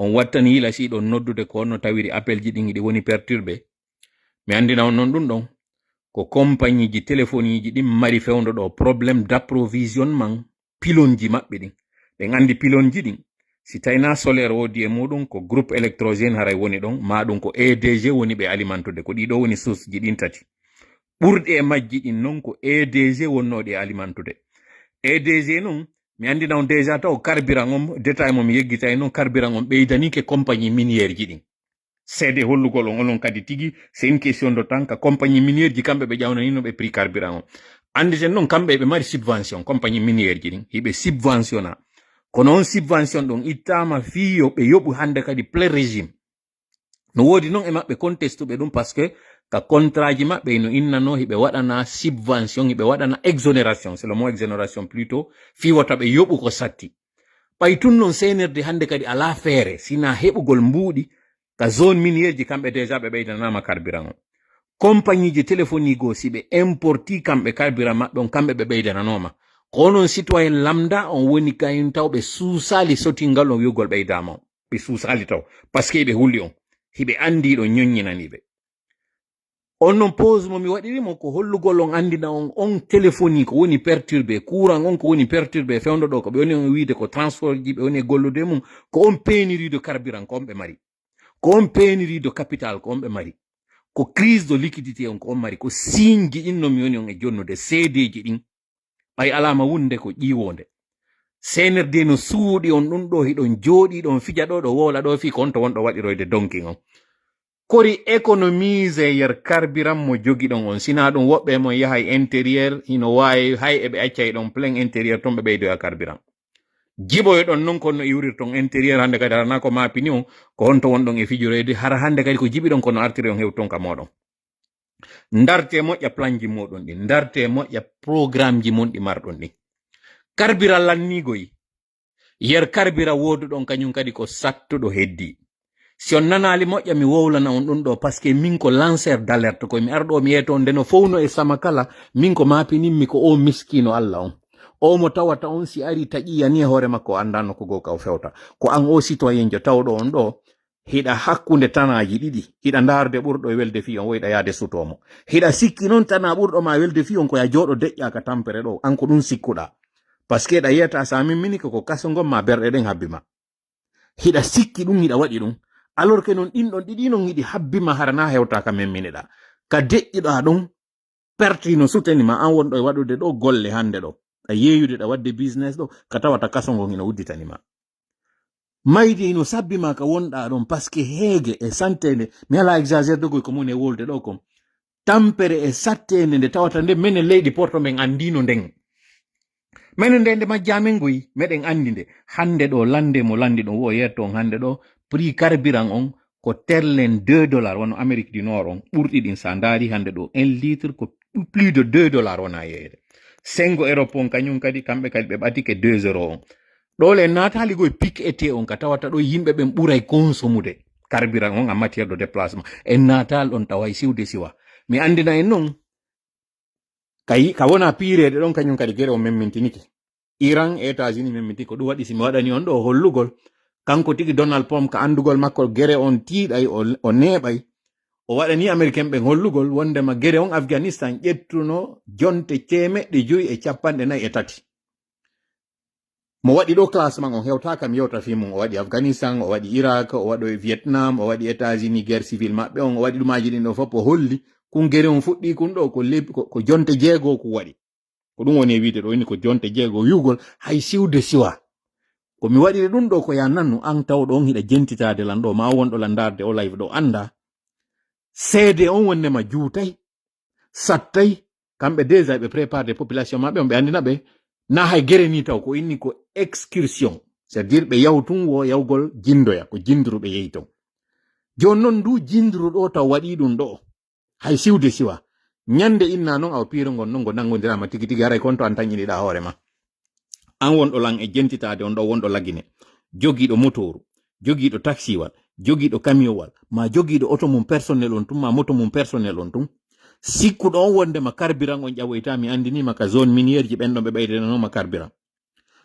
On wattani yila si ɗon noddude ko no tawiri appel ji ɗin ɗi woni perturbé. Mi anndina on non ɗum ɗon ko compagnie ji téléphone ji ɗin mari fewndo ɗo problème d'approvisionnement pilonji maɓɓe ɗin. Ɓen anndi pilonji ɗin, si tawii na solaire woodi e muɗum, ko groupe électrogène haray woni ɗon, ma ɗum ko E D G woni ɓe alimentude. Ko ɗiɗo woni source ji ɗin tati. Ɓurɗi e majji ɗin non ko E D G wonnooɗi e alimentude. E D G non, mi anndina on déjà taw carburant on, détail mo mi yeggitay non, carburant on ɓeydanike compagnie minière ji ɗin. Seede hollugol on, onon kadi tigi, c'est une question de temps, ka compagnie minière ji kamɓe ɓe ƴawnanino ɓe prix carburant on. Annditen non kamɓe ɓe mari subvention, compagnie minière ji ɗin, hiɓe subventionna. Kono on subvention ɗon ittaama fii yo ɓe yoɓu hannde kadi plein régime. No woodi non e maɓɓe contestuɓe ɗum, parce que ka contrat ji maɓɓe ino innanoo hiɓe waɗana subvention, hiɓe waɗana exonération, c'est le mot exonération plutôt, fii wota ɓe yoɓu ko satti. Ɓay tun non C N R D hannde kadi alaa feere, sinaa heɓugol mbuuɗi ka zone minière ji, kamɓe déjà ɓe ɓeydananaama carburant on. Compagnie ji téléphonique o, si ɓe importi kamɓe carburant maɓɓe on, kamɓe ɓe ɓeydananooma. Ko onon citoyen lambda on woni kañum taw ɓe suusaali sotingal on wi'ugol ɓeydaama on. Ɓe suusaali taw. Parce que ɓe huli on. Hiɓe anndi ɗon ñoññinani ɓe. On non pause mo mi waɗiri mo ko hollugol on anndina on, on téléphonique ko woni perturbé, courant on ko woni perturbé fewndo ɗo, ko ɓe woni on wiide ko transport ji, ɓe woni e gollude mum, ko on pénurie de carburant ko on ɓe mari. Ko on pénurie de capital ko on ɓe mari. Ko crise de liquidité on ko on mari. Ko signe ji ɗin non mi woni on e jonnude, seedeeji ɗin. Ɓay alaama wunde ko ƴiiwoonde. C N R D no suuɗi on ɗum ɗo, hiɗon jooɗi ɗon fija ɗo, ɗo wowla ɗo fii ko on to wonɗo waɗiroyde donkin on. Kori économiser yer carburant mo jogiɗon on, sinaa ɗum woɓɓe mon yahay intérieur, hino waawi hay eɓe accay ɗon plein intérieur ton ɓe ɓeydoya carburant. Jiboyoɗon non kono no iwrirton intérieur hannde kadi hara naa ko maapini on, ko on to wonɗon e fijiroyde, hara hannde kadi ko jiɓiɗon kono artiri on hewton ka mooɗon. Ndarte moƴƴa plan ji mooɗon ɗin, ndarte moƴƴa programme ji mon ɗi marɗon ɗin. Carburant lanniigoy, yer carburant wooduɗon kañum kadi ko sattuɗo heddi. Si on nanaali moƴƴa mi wowlana on ɗum ɗo, parce que min ko lanceur d'alerte, ko mi arɗo mi yeeto on nde no fowno e sama kala, min ko maapininmi ko o miskiino Alla on. O mo tawata on si ari taƴi yani e hoore makko o anndaano ko goo ka o fewta. Ko an o citoyen jo tawɗo on ɗo, hiɗa hakkunde tanaaji ɗiɗi, hiɗa ndaarde ɓurɗo e welde fii on, woyɗa yaade sutoo mo. Hiɗa sikki non tanaa ɓurɗo ma welde fii on ko ya jooɗo deƴƴa ka tampere ɗo, an ko ɗum sikkuɗa. Parce que ɗa yiyata sa min mini ko, ko kaso ngon ma berɗe ɗen habbi ma. Hiɗa sikki ɗum, hiɗa waɗi ɗum. Alors que non ɗin ɗon ɗiɗi non hiɗi habbi ma hara na hewta ka min miniɗa. Ka deƴƴiɗa ɗum, perte hino sutani ma an wonɗo e waɗude ɗo golle hannde ɗo. Ɗa yeeyude ɗa waɗde business ɗo, ka tawata kaso ngon hino udditani ma. Mayde hino sabbi ma ka wonɗa ɗon, parce que heege e santeende, mi alaa exagère dogoy ko moni e wolde ɗo kon. Tampere e satteende nde tawata nde menen leydi Porto men anndino nden. Menen nde nde majja men ngoyi, meɗen anndi nde. Hannde ɗo lande mo landi ɗon wo yetto on hannde ɗo, prix carburant on ko terlen deux dollars, wano Amérique du Nord on, ɓurɗi ɗin sa ndaari hannde ɗo, un litre ko plus de deux dollars wona yeeyde. Sengo Europe on kañum kadi, kamɓe kadi ɓe ɓatike deux euros on. Ɗo le naataali goy pic été on ka tawata ɗo yimɓe ɓen ɓuray consomude carburant on en matière de déplacement. En naataali ɗon tawa hay siwde siwa. Mi anndina en non, ka yi-, ka wona piireede ɗon kañum kadi gere on memmintinike. Iran e États-Unis memminti ko ɗum waɗi si mi waɗani on ɗo hollugol. Kanko tigi Donald Trump ka anndugol makko gere on tiiɗay, o, o neeɓay. O waɗani Américain ɓen hollugol wondema gere on Afghanistan ƴettuno jonte teemeɗɗe joyi e capanɗe nayi e tati. Mo waɗi ɗo classement on hewta kam yewta fii mum. O waɗi Afghanistan, o waɗi Irak, o waɗo e Vietnam, o waɗi États-Unis guerre civile maɓɓe on, o waɗi ɗumaaji ɗin ɗo fof o holli. Kun gere on fuɗɗi kun ɗo ko leb-, ko, ko jonte jeego kun waɗi. Ko ɗum woni e wiide ɗo ini ko jonte jeego wi'ugol hay siwde siwa. Ko mi waɗiri ɗum ɗo ko ya nannu an tawɗo on hiɗa jentitaade lan ɗo, ma wonɗo lan ndaarde o live ɗo annda. Seede on wonnema juutay, sattay, kamɓe déjà ɓe préparde population maɓɓe on ɓe anndina ɓe, na hay gere ni taw ko inni ko excursion. C'est-à-dire ɓe yaw tun wo yawgol jindoya, ko jinduru ɓe yehi ton. Jooni non ndu jinduru ɗo taw waɗi ɗum ɗo. Hay siwde siwa. Ñande inna non awa piiro ngon non ngo nanngondirama tigi tigi haray kon to an tan iniɗa hoore ma. An wonɗo lan e jentitaade on ɗo wonɗo lagine. Jogiiɗo motooru, jogiiɗo taxiwal, jogiiɗo kamiyowal, ma jogiiɗo oto mum personnel on tun, ma moto mum personnel on tun. Sikkuɗo on wondema carburant on ƴawoyta, mi anndinima ka zone minière ji ɓen ɗon ɓe ɓeydananoma carburant.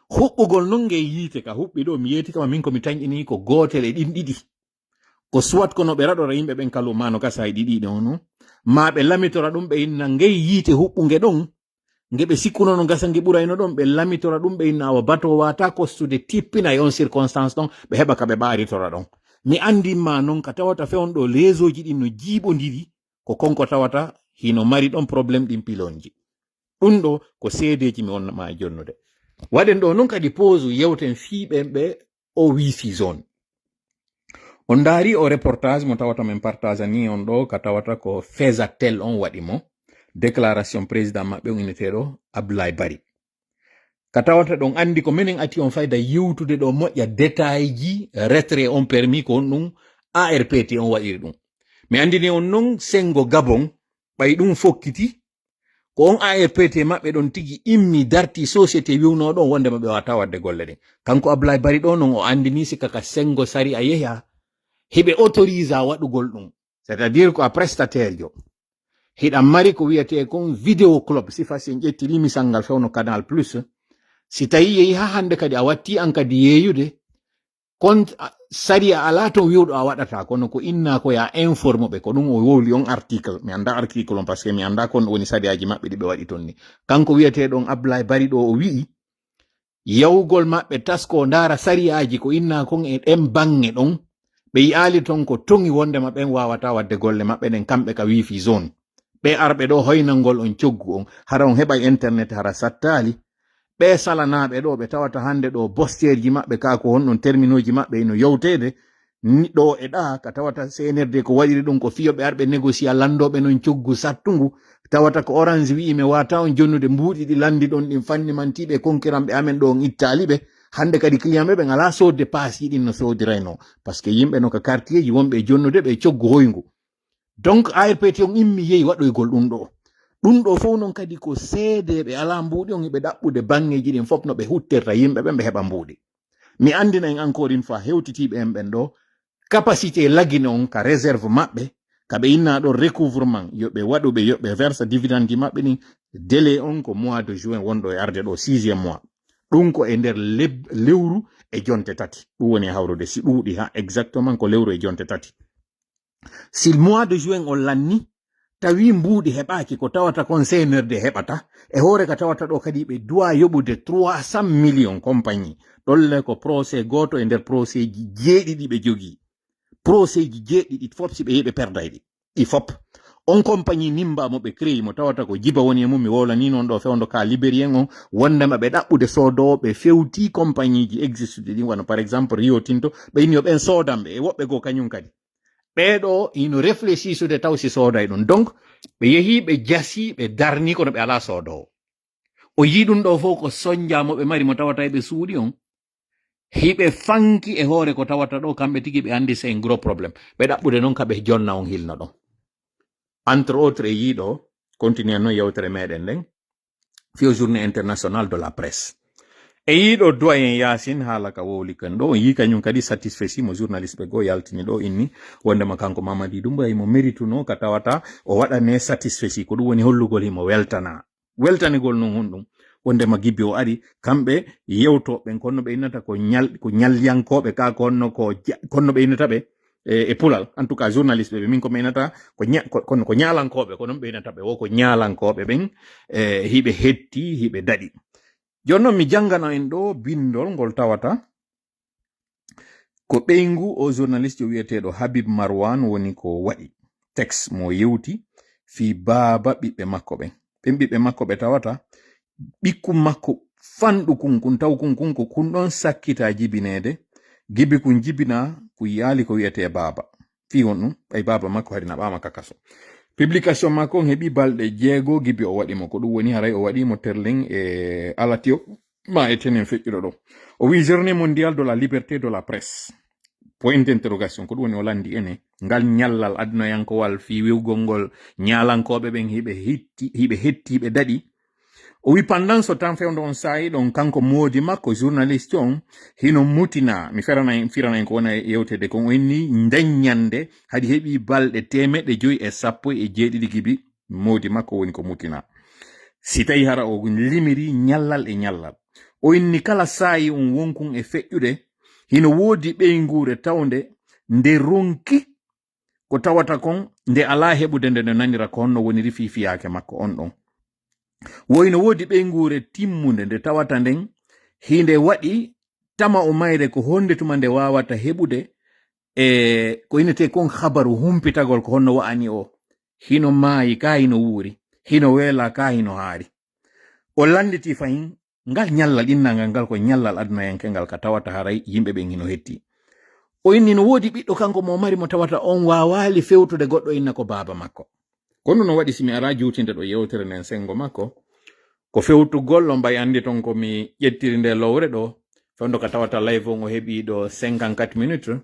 Huɓɓugol non ngey yiite ka huɓɓi ɗo, mi yeeti kama min ko mi tanƴini ko gootel e ɗin ɗiɗi. Ko soit kono ɓe raɗora yimɓe ɓen kalu ma no gasa e ɗiɗi ɗon, no? Ma ɓe lamitora ɗum ɓe inna ngey yiite huɓɓunge ɗon. Nge ɓe sikkuno no gasa nge ɓurayno ɗon, ɓe lamitora ɗum ɓe inna awa bato wata kostude tippina e on circonstance ɗon, ɓe heɓa ka ɓe ɓaaritora ɗon. Mi anndi ma non ka tawata fewon ɗo réseau ji ɗin no jiiɓondiri, ko konko tawata hino mari ɗon problème ɗin pilonji. Ɗum ɗo ko seedeeji mi wonnoma e jonnude. Waɗen ɗo non kadi pause yewten fii ɓen ɓe o wifi zone. On ndaari o reportage mo tawata min partageani on ɗo, ka tawata ko Fezatel on waɗi mo. Déclaration président maɓɓe on inneteeɗo Abdoulaye Bari. Ka tawata ɗon anndi ko menen ati on fayda yewtude ɗo moƴƴa détail ji retrait on permis ko on ɗum A R P T on waɗiri ɗum. Mi anndini on non sengo Gabon, ɓay ɗum fokkiti, Ko on A R P T maɓɓe ɗon tigi immi darti société wiwnoo ɗon wondema ɓe wata wadde golle ɗen. Kanko Ablaye Bari ɗo non o andini si kaka sengo sariya yehi ha hiɓe autorise a waɗugol ɗum. C'est-à-dire ko a prestataire jo. Hiɗa mari ko wiyete kon vidéo club. Si fasi en ƴetti limisal ngal fewno Canal Plus. Si tawi yehi ha hande kadi a watti an kadi yeeyude. Kon a- sariya ala ton wiwɗo a waɗata kono ko inna ko ya informe ɓe ko ɗum o wowli on article. Mi anda article on parce que mi anda kon woni sariyaji maɓɓe ɗi ɓe waɗi ton ni. Kanko wiyete ɗon Ablaye Bari ɗo o wi'i yawgol maɓɓe tasko ndaara sariyaaji ko inna kon e ɗen baŋŋe ɗon. Ɓe yi'aali ton ko toŋi wondema ɓen waawata waɗde golle maɓɓe ɗen kamɓe ka wifi zone. Ɓe arɓe ɗo hoynangol on coggu on, hara on heɓay internet hara sattaali. Ɓe salanaaɓe ɗo ɓe tawata hannde ɗo bosteerji maɓɓe ka ko honɗon terminooji maɓɓe ino yowteede, ni ɗo e ɗa ka tawata C N R D ko waɗiri ɗum ko fiyo ɓe arɓe négocier lanndooɓe non coggu sattungu. Tawata ko Orange wi'i mi wata on jonnude mbuuɗi ɗi lanndi ɗon ɗin fannimantiiɓe konkiranɓe amen ɗo on ittaali ɓe. Hannde kadi client ɓe ɓen alaa soodde paas yiɗin no soodirayno. Parce que yimɓe no ka quartier ji wonɓe e jonnude ɓe e coggu hoyngu. Donc A R P T on immi yehi waɗoygol ɗum ɗo. Ɗum ɗo fof non kadi ko seedeeɓe alaa mbuuɗi on hiɓe ɗaɓɓude baŋŋeeji ɗin fof no ɓe huttirta yimɓe ɓen ɓe heɓa mbuuɗi. Mi anndina en encore une fois hewtitiiɓe en ɓen ɗo capacité lagine on ka réserve maɓɓe ka ɓe inna ɗo recouvrement yo ɓe waɗu ɓe yo ɓe versa dividende maɓɓe ɗin. Délai on ko mois de juin wonɗo e arde ɗo sixième mois. Ɗum ko e nder leb- lewru e jonte tati ɗum woni e hawrude si ɗuuɗi ha exactement ko lewru e jonte tati. Si mois de juin on lanni tawi mbuuɗi heɓaaki ko tawata kon C N R D heɓata e hoore ka tawata ɗo kadi ɓe duwa yoɓude trois cent millions compagnie. Ɗolle ko procès gooto e nder procès ji jeeɗiɗi ɓe jogii. Procès ji jeeɗiɗi fof si ɓe yeɓe perdayɗi ɗi fof. On compagnie nimba mo ɓe créé mo tawata ko jiba woni e mum mi wowlani noon ɗo fewndo ka libérien on wondema ɓe ɗaɓɓude soodooɓe fewti compagnie ji existude ɗin wano par exemple Rio Tinto ɓe inni yo ɓen soodanɓe e woɓɓe goo kañum kadi. Ɓeeɗo ino réfléchisude taw si sooday ɗum donc ɓe yehi ɓe jasi ɓe darni kono ɓe alaa soodoowo. O yii ɗum ɗo fof ko sonja mo ɓe mari mo tawata eɓe suuɗi on hiɓe fanki e hoore ko tawata ɗo kamɓe tigi ɓe andi c'est un gros problème. Ɓe ɗaɓɓude noon kaɓe jonna on hilno ɗon. Entre autres e yiiɗo continue noon yewtere meɗen nden fiyo journée internationale de la presse. E yiiɗo doyen Yasin haala ka wowli kan ɗo on yii kañum kadi satisfait si mo journaliste ɓe goo yaltini ɗo inni wondema kanko Mamadi Doumbouya himo mérituno ka tawata o waɗane satisfait si ko ɗum woni hollugol himo weltana weltanigol noon honɗum wondema gibbi o ari kamɓe yewtoɓe ɓen konno ɓe innata ko ñal ko ñalyankoɓe ka konno ko ja- konno ɓe innata ɓe e, e pulal en tout cas journaliste ɓe min ko mi innata ko ña- ko- kono ko ñalankoɓe ko noon ɓe innata ɓe wo ko ñalankoɓe ɓen e hiɓe hetti hiɓe daɗi. Jooni noon mi janngana en ɗo binndol ngol tawata ko ɓeyngu o journaliste wiyeteeɗo Habib Marwan woni ko waɗi texte mo yewti fii baaba ɓiɓɓe makko ɓen. Ɓen ɓiɓɓe makko ɓe tawata ɓikkun makko fanɗu kun kun taw kun kun ko kun ɗon sakkita jibineede gibi kun jibina kun yaali ko wiyetee baaba. Fii honɗum ɓay baaba makko hari naɓaama ka kaso. Publication makko on heɓi balɗe jeego gibi o waɗi mo ko ɗum woni haray o waɗi mo terlin e alatiyo ma e tenen feƴƴuɗo ɗo. O wi journée mondiale de la liberté de la presse point d'interrogation ko ɗum woni o landi ene ngal ñallal addunayankowal fii wiwgol ngol ñaalankooɓe ɓen hiɓe hitti hiɓe hetti hiɓe daɗi. O wi pendant so tan fewndo on saayi ɗon kanko moodi makko journaliste on hino mutina mi ferana firana en ko wona yewtede kon o inni nden ñande haɗi heɓi balɗe temeɗɗe joyi e sappo e jeeɗiɗi gibi moodi makko woni ko mutina. Si tawi hara o limiri ñallal e ñallal o inni kala saayi on wonkun e feƴƴude hino woodi ɓeynguure tawnde nde ronki ko tawata kon nde alaa heɓude nde no nanira ko honno woniri fii fiyaake makko on ɗon. Woyno woodi ɓeynguure timmunde nde tawata nden hinde waɗi tama o mayre ko honde tuma nde waawata heɓude e ko inete kon habaru humpitagol ko honno wa'ani o hino maayi ka hino wuuri hino weela ka hino haari. O lannditi fahin ngal ñallal innangal ngal ko ñallal adunayanke ngal ka tawata haray yimɓe ɓen hino hetti. O inni no woodi ɓiɗɗo kanko mo mari mo tawata on waawaali fewtude goɗɗo inna ko baaba makko. Kono no waɗi si mi ara juutinde ɗo yewtere nden senngo makko ko fewtugol no mbay anndi ton ko mi ƴettiri nde lowre ɗo fewndo ka tawata live on o heɓi ɗo cinquante-quatre minutes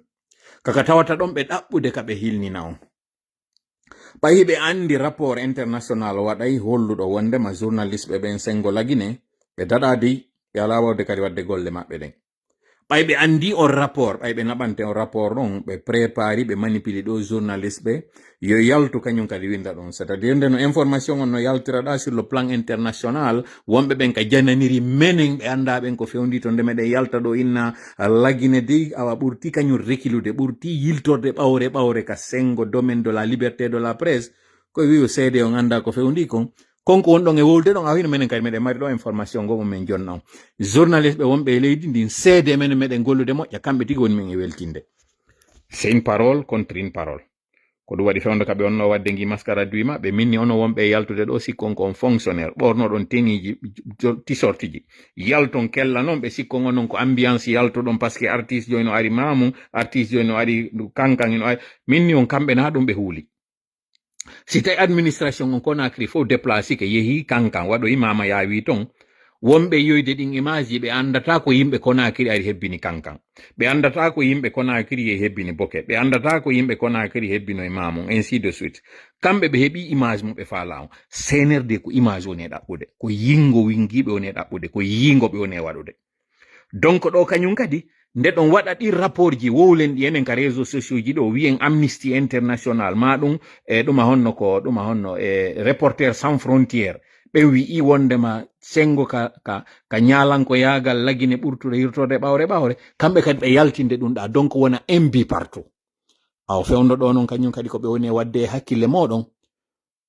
kaka tawata ɗon ɓe ɗaɓɓude ka ɓe hilnina on. Ɓay ɓe anndi rapport international waɗay holluɗo wondema journaliste ɓe ɓen senngo Lagine, ɓe daɗaadi, ɓe alaa wawde kadi waɗde golle maɓɓe ɗen. Ɓay ɓe anndi on rapport, ɓay ɓe naɓante on rapport ɗon, ɓe prépari, ɓe manipuli ɗo journaliste ɓe, yo yaltu kañum kadi winnda ɗon. C'est-à-dire, nde no information on no yaltira ɗa sur le plan international, wonɓe ɓen ka jananiri menen, ɓe annda ɓen ko fewndi to nde meɗen yalta ɗo inna Lagine dey, awa ɓurti kañum rekilude, ɓurti yiltorde ɓawre ɓawre ka senngo domaine de la liberté de la presse. Ko wi'u seede on annda ko fewndi kon. Kon ko wonɗon e wowlude ɗon, a hino menen kadi meɗen mari ɗo information ngo mo men jonna on. Journaliste ɓe wonɓe e leydi ndin, seede men meɗen gollude moƴƴa, kamɓe tigi woni men e weltinde. C'est une parole contre une parole. Ko ɗum waɗi fewndo ka ɓe onno waɗde ngi mascarade wi maɓɓe, min ni ono wonɓe e yaltude ɗo, sikkon ko on fonctionnaire, ɓornoɗon tenue ji, jo-, t-shirt ji. Yalton kella non ɓe sikkon onon ko ambiance yaltuɗon, parce que artiste joyi no ari Mamou, artiste joyi no ari Kankan, no ari. Min ni on kamɓe na ɗum ɓe huuli. Si tawi administration on Conakry fof déplacé ke yehi Kankan, waɗoyi Mama Yaawi ton, wonɓe yiyoyde ɗin image ji, ɓe anndata ko yimɓe Conakry ari hebbini Kankan. Ɓe anndata ko yimɓe Conakry yehi hebbini Boke. Ɓe anndata ko yimɓe Conakry hebbino e Mamum, ainsi de suite. Kamɓe ɓe heɓi image mum ɓe faala on. C N R D ko image woni e ɗaɓɓude. Ko yingo wingiiɓe woni e ɗaɓɓude. Ko yingo ɓe woni e waɗude. Donc ɗo kañum kadi, nde ɗon waɗa ɗi rapport ji, wowlen ɗi enen ka réseaux sociaux ji ɗo, wiyen Amnesty International, ma ɗum, e ɗum a honno ko, ɗum a honno, e Reporters Sans Frontières, ɓe wi'i wondema senngo ka, ka, ka ñaalankoyaagal Lagine ɓurtuɗo yirtorde ɓawre ɓawre, kamɓe kadi ɓe yaltinde ɗum ɗa, donc wona un but partout. Awa fewndo ɗo non kañum kadi ko ɓe woni e waɗde e hakkille moɗon,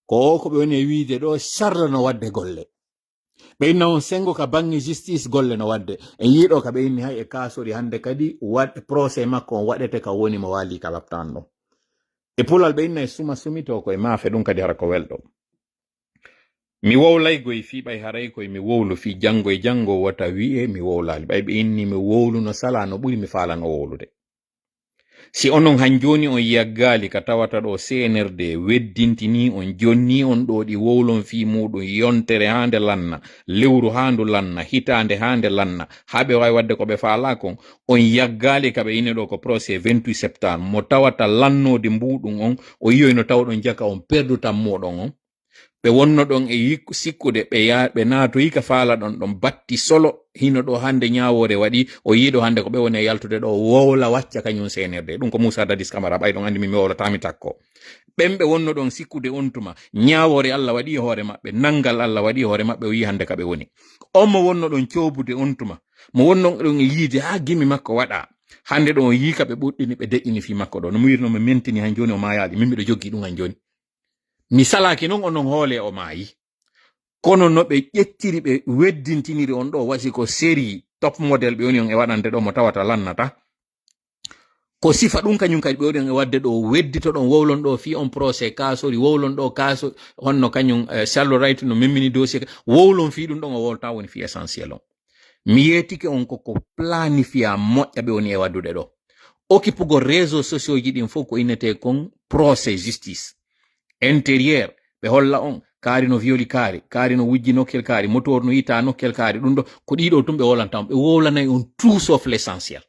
ko o ko ɓe woni e wiide ɗo Charles no waɗde golle. Ɓe inna on senngo ka baŋŋe justice golle no waɗde. En yiiɗo ka ɓe inni hay e kaasori hannde kadi waɗ-, procès makko on waɗete ka woni mo waali ka laptaan ɗon. E pulal ɓe inna e suma sumito ko e maafe ɗum kadi hara ko welɗo. Mi wowlay goy fii ɓay haray koy mi wowlu fii janngo e janngo wota wi'e mi wowlaali. Ɓay ɓe inni mi wowlu no sala no ɓuri mi faala no wowlude. Si onon han jooni on yaggaali ka tawata ɗo C N R D weddintinii on, jonnii on ɗo ɗi wowlon fii muuɗum yontere haa nde lanna, lewru haa ndu lanna, hitaande haa nde lanna, haa ɓe waawi waɗde ko ɓe faalaa kon, on yaggaali ka ɓe ini ɗo ko procès vingt-huit septembre, mo tawata lannoode mbuuɗum on, o yiyoy no tawɗon jaka on perdu tammuɗon on. Ɓe wonno ɗon e yik-, sikkude, ɓe ya-, ɓe naatoyi ka faala ɗon, ɗon batti solo, hino ɗo hannde ñaawoore waɗi, o yiiɗo hannde ko ɓe woni e yaltude ɗo, wowla wacca kañum C N R D. Ɗum ko Moussa Dadis Camara, ɓay ɗon anndi min mi wowlata mi takko. Ɓen ɓe wonno ɗon sikkude on tuma, ñaawoore Allah waɗi e hoore maɓɓe, nanngal Allah waɗi e hoore maɓɓe, o yii hannde ka ɓe woni. On mo wonno ɗon coobude on tuma, mo wonno ɗon e yiide haa gimi makko waɗa. Hannde ɗon o yii ka ɓe ɓoɗɗini, ɓe deƴƴini fii makko ɗo. No mo wirno mo mentini han jooni o maayaali, min miɗo joggi ɗum han jooni. Mi salaaki non onon hoole o maayi. Kono no ɓe ƴettiri, ɓe weddintiniri on ɗo, wasi ko série top model ɓe woni on e waɗande ɗo mo tawata lannata. Ko sifa ɗum kañum kadi ɓe woni on e waɗde ɗo, weddito ɗon, wowlon ɗo fii on procès kaasori, wowlon ɗo kaaso, honno kañum, eh, Charles Wright no memmini dossier ka, wowlon fii ɗum ɗon o wowlata woni fii essentiel on. Mi yeetike on ko, ko planifié moƴƴa ɓe woni e waɗdude ɗo. Okkupugol réseaux sociaux ji ɗin fof ko innetee kon procès justice. Intérieur, ɓe holla on, kaari no violi kaari, kaari no wujji nokkel kaari, motoor no yita nokkel kaari, ɗum ɗo, ko ɗiɗo tun ɓe wowlanta on. Ɓe wowlanay on tout sauf l'essentiel.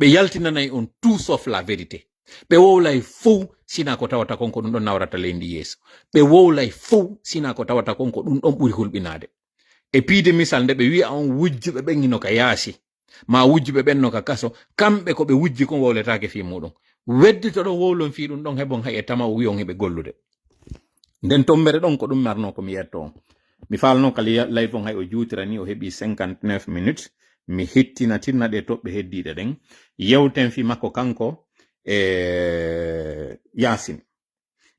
Ɓe yaltinanay on tout sauf la vérité. Ɓe wowlay fow sina ko tawata kon ko ɗum ɗon nawrata leydi yeeso. Ɓe wowlay fow sina ko tawata kon ko ɗum ɗon ɓuri hulɓinaade. E piide misal nde ɓe wi'a on wujjuɓe ɓen hino ka yaasi, ma wujjuɓe ɓen no ka kaso, kamɓe ko ɓe wujji kon wowletaake fii muɗum. Weddito ɗon wowlon fii ɗum ɗon heɓon hay e tama o wi'on heɓe gollude. Nden tombere ɗon ko ɗum marno ko mi yetto on. Mi faalno ka li-, live on hay o juutira ni o heɓi cinquante-neuf minutes. Mi hettinatinna ɗe toɓɓe heddiiɗe ɗen. Yewten fii makko kanko e Yaasin.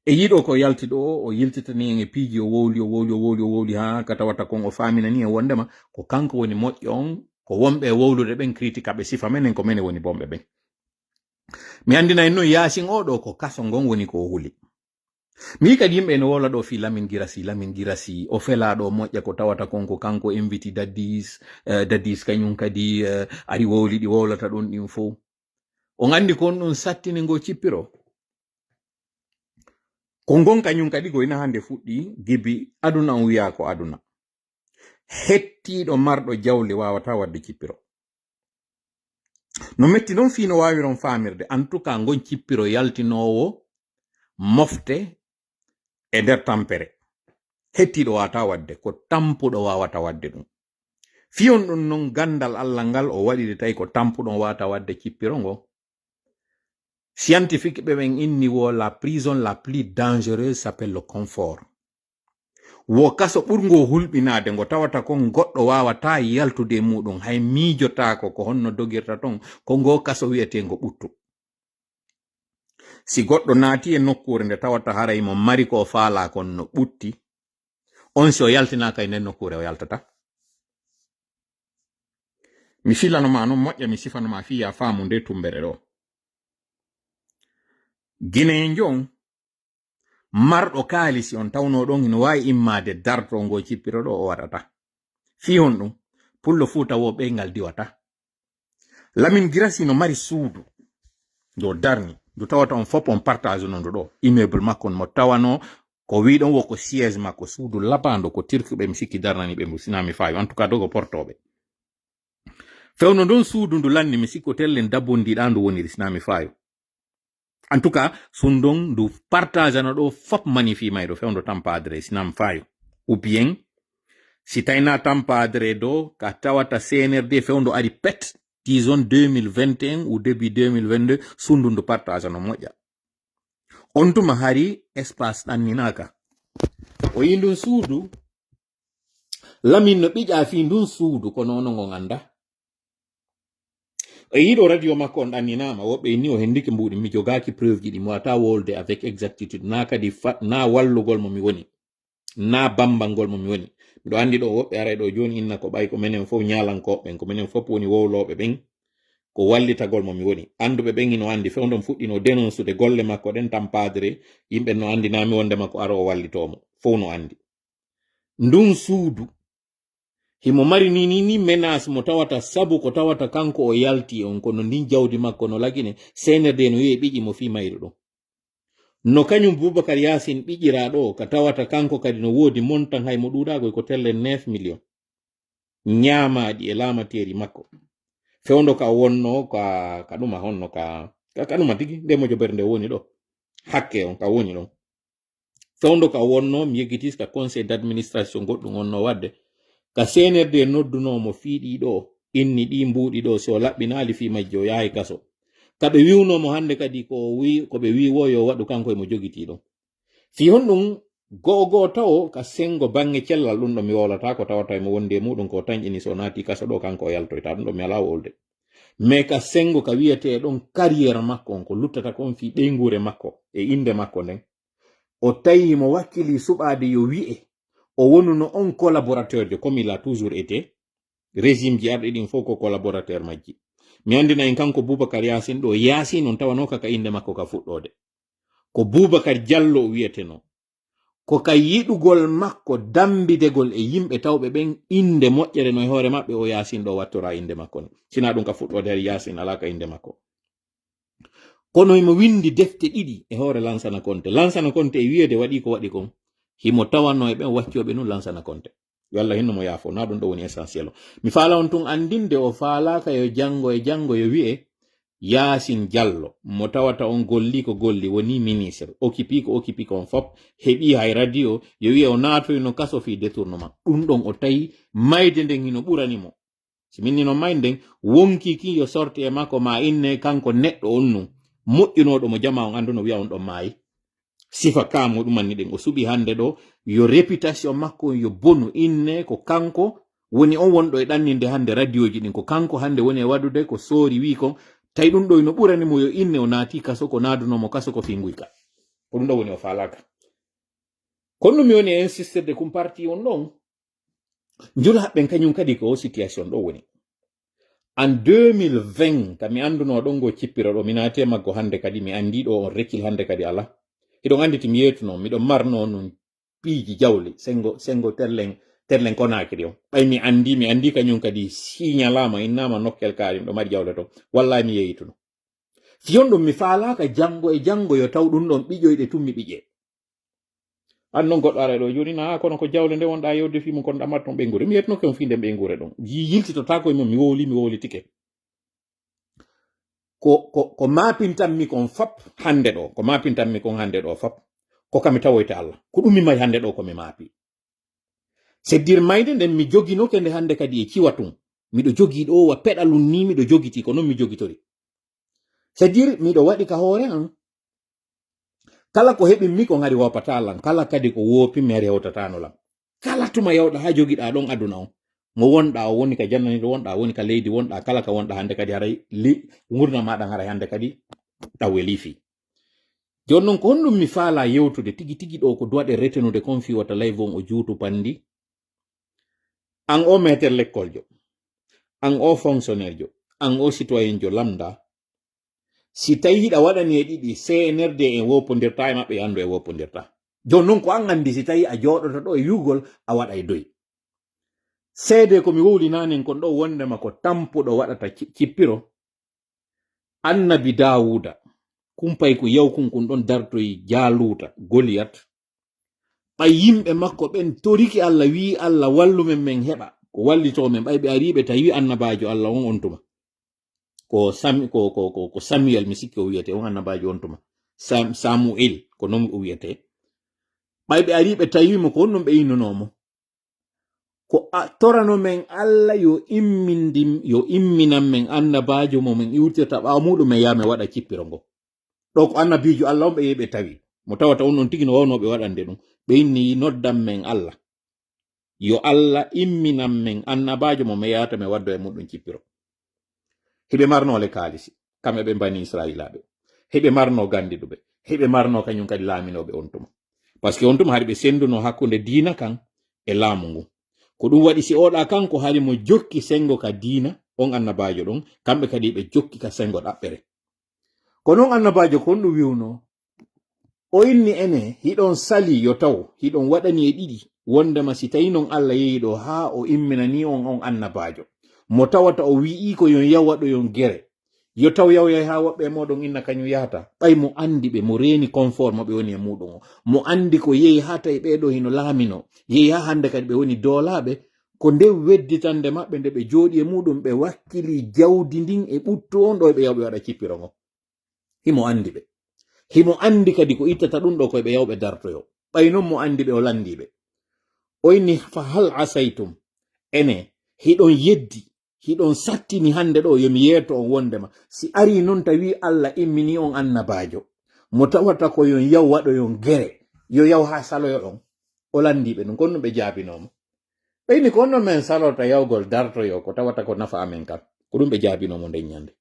E yiɗo ko yalti ɗo, o yiltitani en e piiji, o wowli, o wowli, o wowli, o wowli haa ka tawata kon o faaminani en wondema ko kanko woni moƴƴo on, ko wonɓe e wowlude ɓen critique ɓe sifa menen, ko menen woni bonɓe ɓen. Mi anndina en non Yaasin o ɗo ko kaso ngon woni ko o huli. Mi kadi yimɓe ene wowla ɗo fii Lamin Girasi, Lamin Girasi, o fela ɗo moƴƴa ko tawata kon ko kanko inviti Dadis, eh, Dadis kañum kadi, eh, ari wowli ɗi wowlata ɗon ɗin fow. On anndi ko on ɗum sattini ngo cippiro. Ko ngon kañum kadi ko ina hannde fuɗɗi gibi aduna on wi'a ko aduna. Hettiiɗo marɗo jawle waawata waɗde cippiro. No metti non fii no waawiron faamirde. En tout cas, ngon cippiro yaltinoowo mofte e nder tampere. Hettiiɗo waawata waɗde, ko tampuɗo waawata waɗde ɗum. Fiyon ɗum noon, ganndal Allah ngal o waɗi de tawi ko tampuɗo waawata waɗde cippiro ngo. Scientifique ɓe ɓen inni wo la prison la plus dangereuse s'appelle le confort. Wo kaso ɓurngo hulɓinaade ngo tawata kon goɗɗo waawata yaltude e muuɗum, hay miijotaako ko honno dogirta ton, ko ngo kaso wiyeteengo ɓuttu. Si goɗɗo naati e nokkuure nde tawata haray mo mari ko o faalaa kon no ɓutti, on si o yaltinaaka e nden nokkuure o yaltata. Mi filano ma noon moƴƴa, mi sifano ma fii yaa faamu nde tumbere ɗo. Gineejo on, marɗo kaalisi on tawnoo ɗon hino waawi immaade darto ngo cippiro ɗo o waɗata. Fii honɗum? Pullo Fuuta wo ɓeyngal diwata. Lamin Girassi no mari suudu ndu o darni, ndu tawata on fop on partage no ndu ɗo. Immeuble makko on mo tawanoo ko wiiɗon wo ko siège makko, suudu labaandu ko Turquie ɓe mi sikki darnani ɓe ndu, sinaa mi faayo. En tout cas, dogo portooɓe. Fewndo ndun suudu ndu lanni, mi sikko tellen dabbundiɗaa ndu woniri, sinaa mi faayo. En tout cas, sundon ndu partage no ɗo fop mani fii mayɗo fewndo tampaadre, sinaa mi faayo. Ou bien, si tayna tampaadre ɗo, ka tawata C N R D fewndo ari pet, disons deux mille vingt et un ou début deux mille vingt-deux, sundu ndu partage no moƴƴa. On tuma hari espace ɗanninaaka. O yi ndun suudu, Lamin no ɓiƴaa fii ndun suudu, ko nono ngon annda. E yiɗo radio makko on ɗanninaama, woɓɓe inni o hendike mbuuɗi, mi jogaaki preuve ji ɗi, mi waawata wolde avec exactitude, naa kadi fa-, naa wallugol mo mi woni, naa bambangol mo mi woni. Miɗo anndi ɗo woɓɓe aray ɗo jooni inna ko ɓay ko menen fof ñaalankooɓe ɓen, ko menen fof woni wowlooɓe ɓen, ko wallitagol mo mi woni. Annduɓe ɓen hino anndi, fewndo mi fuɗɗino dénoncude golle makko ɗen tampaadre, yimɓe no anndi naa mi wonde makko aro o wallitoo mo. Fof no anndi. Ndun suudu, himo mari ni, ni, ni menace mo tawata sabu ko tawata kanko o yalti on, kono ndin jawdi makko no lagine, C N R D no wi'e ɓiƴi mo fii mayru ɗon. No kañum Boubacar Yacine ɓiƴiraa ɗo, ka tawata kanko kadi no woodi montant hay mo ɗuuɗaago ko telle neuf millions. Ñaamaaɗi e laamateeri makko. Fewndo ka wonno ka, ka ɗuma honno ka, ka, ka ɗuma tigi, nde mo jobere nde woni ɗo. Hakke on ka woni ɗon. Fewndo ka wonno, mi yeggitii ka conseil d'administration goɗɗum wonno waɗde. Ka C N R D noddunoo mo fii ɗii ɗo, inni ɗii mbuuɗi ɗo, si o laɓɓinaali fii majji, o yahay kaso. Ka ɓe wi'unoo mo hannde kadi ko o wi-, ko ɓe wi'i wo yo waɗu kanko e mo jogitii ɗon. Fii honɗum go'o go'o tawo ka senngo baŋŋe cellal ɗum ɗo mi wowlata ko tawata e mo wondi e muuɗum ko tanƴini so o naati kaso ɗo kanko o yaltoyta ɗum ɗo mi alaa wolde. Mais ka senngo ka wiyetee ɗon carrière makko on ko luttata kon fii ɓeynguure makko e innde makko nden. O tawi mo wakkili suɓaade yo wi'e o wonuno on collaborateur de, comme il a toujours été. Régime ji arɗi ɗin fof ko collaborateur majji. Mi anndina en kanko Boubacar Yacine ɗo, Yacine on tawanoo ka, ka innde makko ka fuɗɗoode. Ko Boubacar Diallo o wiyetenoo. Ko ka yiɗugol makko dambidegol e yimɓe tawɓe ɓen innde moƴƴere no e hoore maɓɓe o Yacine ɗo wattora innde makko ni. Sinaa ɗum ka fuɗɗoode hari Yacine alaa ka innde makko. Kono himo winndi defte ɗiɗi e hoore Lansana Konte. Lansana Konte e wiyeede waɗi ko waɗi kon, himo tawanno e ɓen waccooɓe nun Lansana Konte. Yo Allah hinno mo yaafo, na ɗum ɗo woni essentiel o. Mi faala on tun anndinde o faalaaka yo janngo e janngo yo wi'e Yaasin Jallo, mo tawata on golli ko golli, woni ministre, okipi ko okipi kon fop, heɓi hay radio, yo wi'e o naatoyno kaso fii détournement. Ɗum ɗon o tawi mayde nden hino ɓurani mo. Si min ni non may nden, wonkii kin yo sorti e makko ma inne kanko neɗɗo on nun. Moƴƴunooɗo mo jamaa on annduno wi'a on ɗon maayi. Sifa ka mo ɗumanni ɗen. O suɓi hannde ɗo, yo réputation makko on yo bonu inne ko kanko woni on wonɗo e ɗanninde hannde radioji ɗin. Ko kanko hannde woni e waɗude ko soori wi kon. Tawi ɗum ɗo ino ɓurani mo yo inne o naati kaso ko naaduno mo kaso ko fii nguyka. Ko ɗum ɗo woni o faalaaka. Kono mi woni e insistirde kum parti on ɗon. Njulaaɓe ɓen kañum kadi ko o situation ɗo woni. En deux mille vingt, ka mi annduno ɗon ngo cippiro ɗo, mi naati e maggo hannde kadi, mi anndi ɗo on recul hannde kadi alaa. Hiɗon anndi ti mi yeetuno, miɗo marno nun piiji jawle, senngo, senngo terlen, terlen Conakry on. Ɓay mi anndi, mi anndi kañum kadi si ñalaama, innaama nokkel kaari, miɗo mari jawle to. Wallahi mi yeeyituno. Fiyon ɗum mi faalaaka janngo e janngo yo taw ɗum ɗon ɓiƴoyɗe tun mi ɓiƴe. An non goɗɗo ara ɗo jooni na, kono ko jawle nde wonɗa yewde fii mum kono ɗammat ton ɓeynguure. Mi yetno ke on fii nden ɓeynguure ɗon. Yi-, yiltitotaako e mum, mi wowli, mi wowlitike. Ko, ko, ko mapintammi kon fop hannde ɗo, ko mapintammi kon hannde ɗo fop, Ko kam mi tawoyta Allah. Ko ɗum mi mari hannde ɗo ko mi maapi. C'est-à-dire mayde nden mi joginoke nde hannde kadi e ciwa tun. Miɗo jogii ɗo wa peɗalun ni miɗo jogiti ko non mi jogitori. C'est-à-dire miɗo waɗi ka hoore an. Kala ko heɓin mi ko ngari wopata lan. Kala kadi ko wopin mi hari hewtatano lan. Kala tuma yawɗa ha jogiɗa ɗon aduna on. Mo wonɗa o woni ka jannani ɗo wonɗa woni ka leydi wonɗa kala ka wonɗa hannde kadi haray li ngurna maɗa haray hannde kadi ɗa welifi. Jooni noon ko honɗum mi faalaa yewtude tigi tigi ɗo ko duwaɗe retenude kon fii wata live on o juutu panndi? An o meeter lekkoljo, an o fonctionnaire jo, an o citoyen jo lamda, si tawi hiɗa waɗani e ɗiɗi, C N R D en wopondirta e maɓɓe, anndu e wopondirta. Jooni noon ko an anndi si tawi a jooɗoto ɗo e wi'ugol a waɗa e doy. Seede ko mi wowlinanen kon ɗo wondema ko tampuɗo waɗata ci- cippiro. Annabi Daawuda, kumpay ko yawkun kun ɗon dartoyi Jaaluuta, Goliyat. Ɓay yimɓe makko ɓen toriki Allah, wi'i Allah, wallu men, men heɓa ko wallitoo men. Ɓay ɓe arii ɓe tawi annabaajo Allah on on tuma. Ko Sam, ko, ko, ko, ko Samuel, mi sikki o wi'ete, on annabaajo on tuma. Sam, Samuel, ko non o wi'ete. Ɓay ɓe arii ɓe tawi mo, ko on non ɓe innunoo mo. Ko a torano men Allah yo immindi, yo imminan men annabaajo mo men iwtirta ɓaawo muɗum men yaa men waɗa cippiro ngo. Ɗo ko annabiijo Allah on ɓe yehi ɓe tawi. Mo tawata on on tigi no wawnoo ɓe waɗande ɗum. Ɓe inni noddan men Allah. Yo Allah imminan men annabaajo mo men yahata men waddo e muɗum cippiro. Hiɓe marnoo le kaalisi, kamɓe ɓe bani Israayiilaaɓe. Hiɓe marnoo ganndiɗuɓe. Hiɓe marnoo kañum kadi laaminooɓe on tuma. Parce que on tuma hari ɓe sennduno hakkunde diina kan e laamu ngu. Ko ɗum waɗi si oɗa kanko hari mo jokki senngo ka diina, on annabaajo ɗon, kamɓe kadi ɓe jokki ka senngo ɗaɓɓere. Ko non annabaajo kon ɗum wi'unoo, o inni ene, hiɗon sali yo taw, hiɗon waɗani e ɗiɗi, wondema si tawi non Allah yehi ɗo haa o imminanii on on annabaajo, mo tawata o wi'ii ko yon yaw waɗoyon gere, yo taw yaw yahi haa woɓɓe e mooɗon inna kañum yahata, ɓay mo anndi ɓe, mo reeni konfor mo ɓe woni e muuɗum o, mo anndi ko yehi haa tawi ɓee ɗoo hino laaminoo, yehi haa hannde kadi ɓe woni doolaaɓe, ko nde wedditande maɓɓe nde ɓe jooɗi e muuɗum, ɓe wakkili jawdi ndin e ɓuttu on ɗo ɓe yaw ɓe waɗa cippiro ngo. Himo anndi ɓe. Himo anndi kadi ko ittata ɗum ɗo ko ɓe yaw ɓe dartoyo. Ɓay non mo anndi ɓe o lanndii ɓe. O inni, "Fa hal asaytum?" Ene, hiɗon yeddi, hiɗon sattini hannde ɗo yo mi yeeto on wondema. Si arii non tawi Allah immini on annabaajo, mo tawata ko yon yaw waɗoyon gere, yo yaw haa saloyo ɗon. O lanndii ɓe ɗum, kon ɗum ɓe jaabinoo mo. Ɓe inni, "Ko honno men salorta yawgol dartoyo ko tawata ko nafa amen kan?" Ko ɗum ɓe jaabinoo mo nden ñande.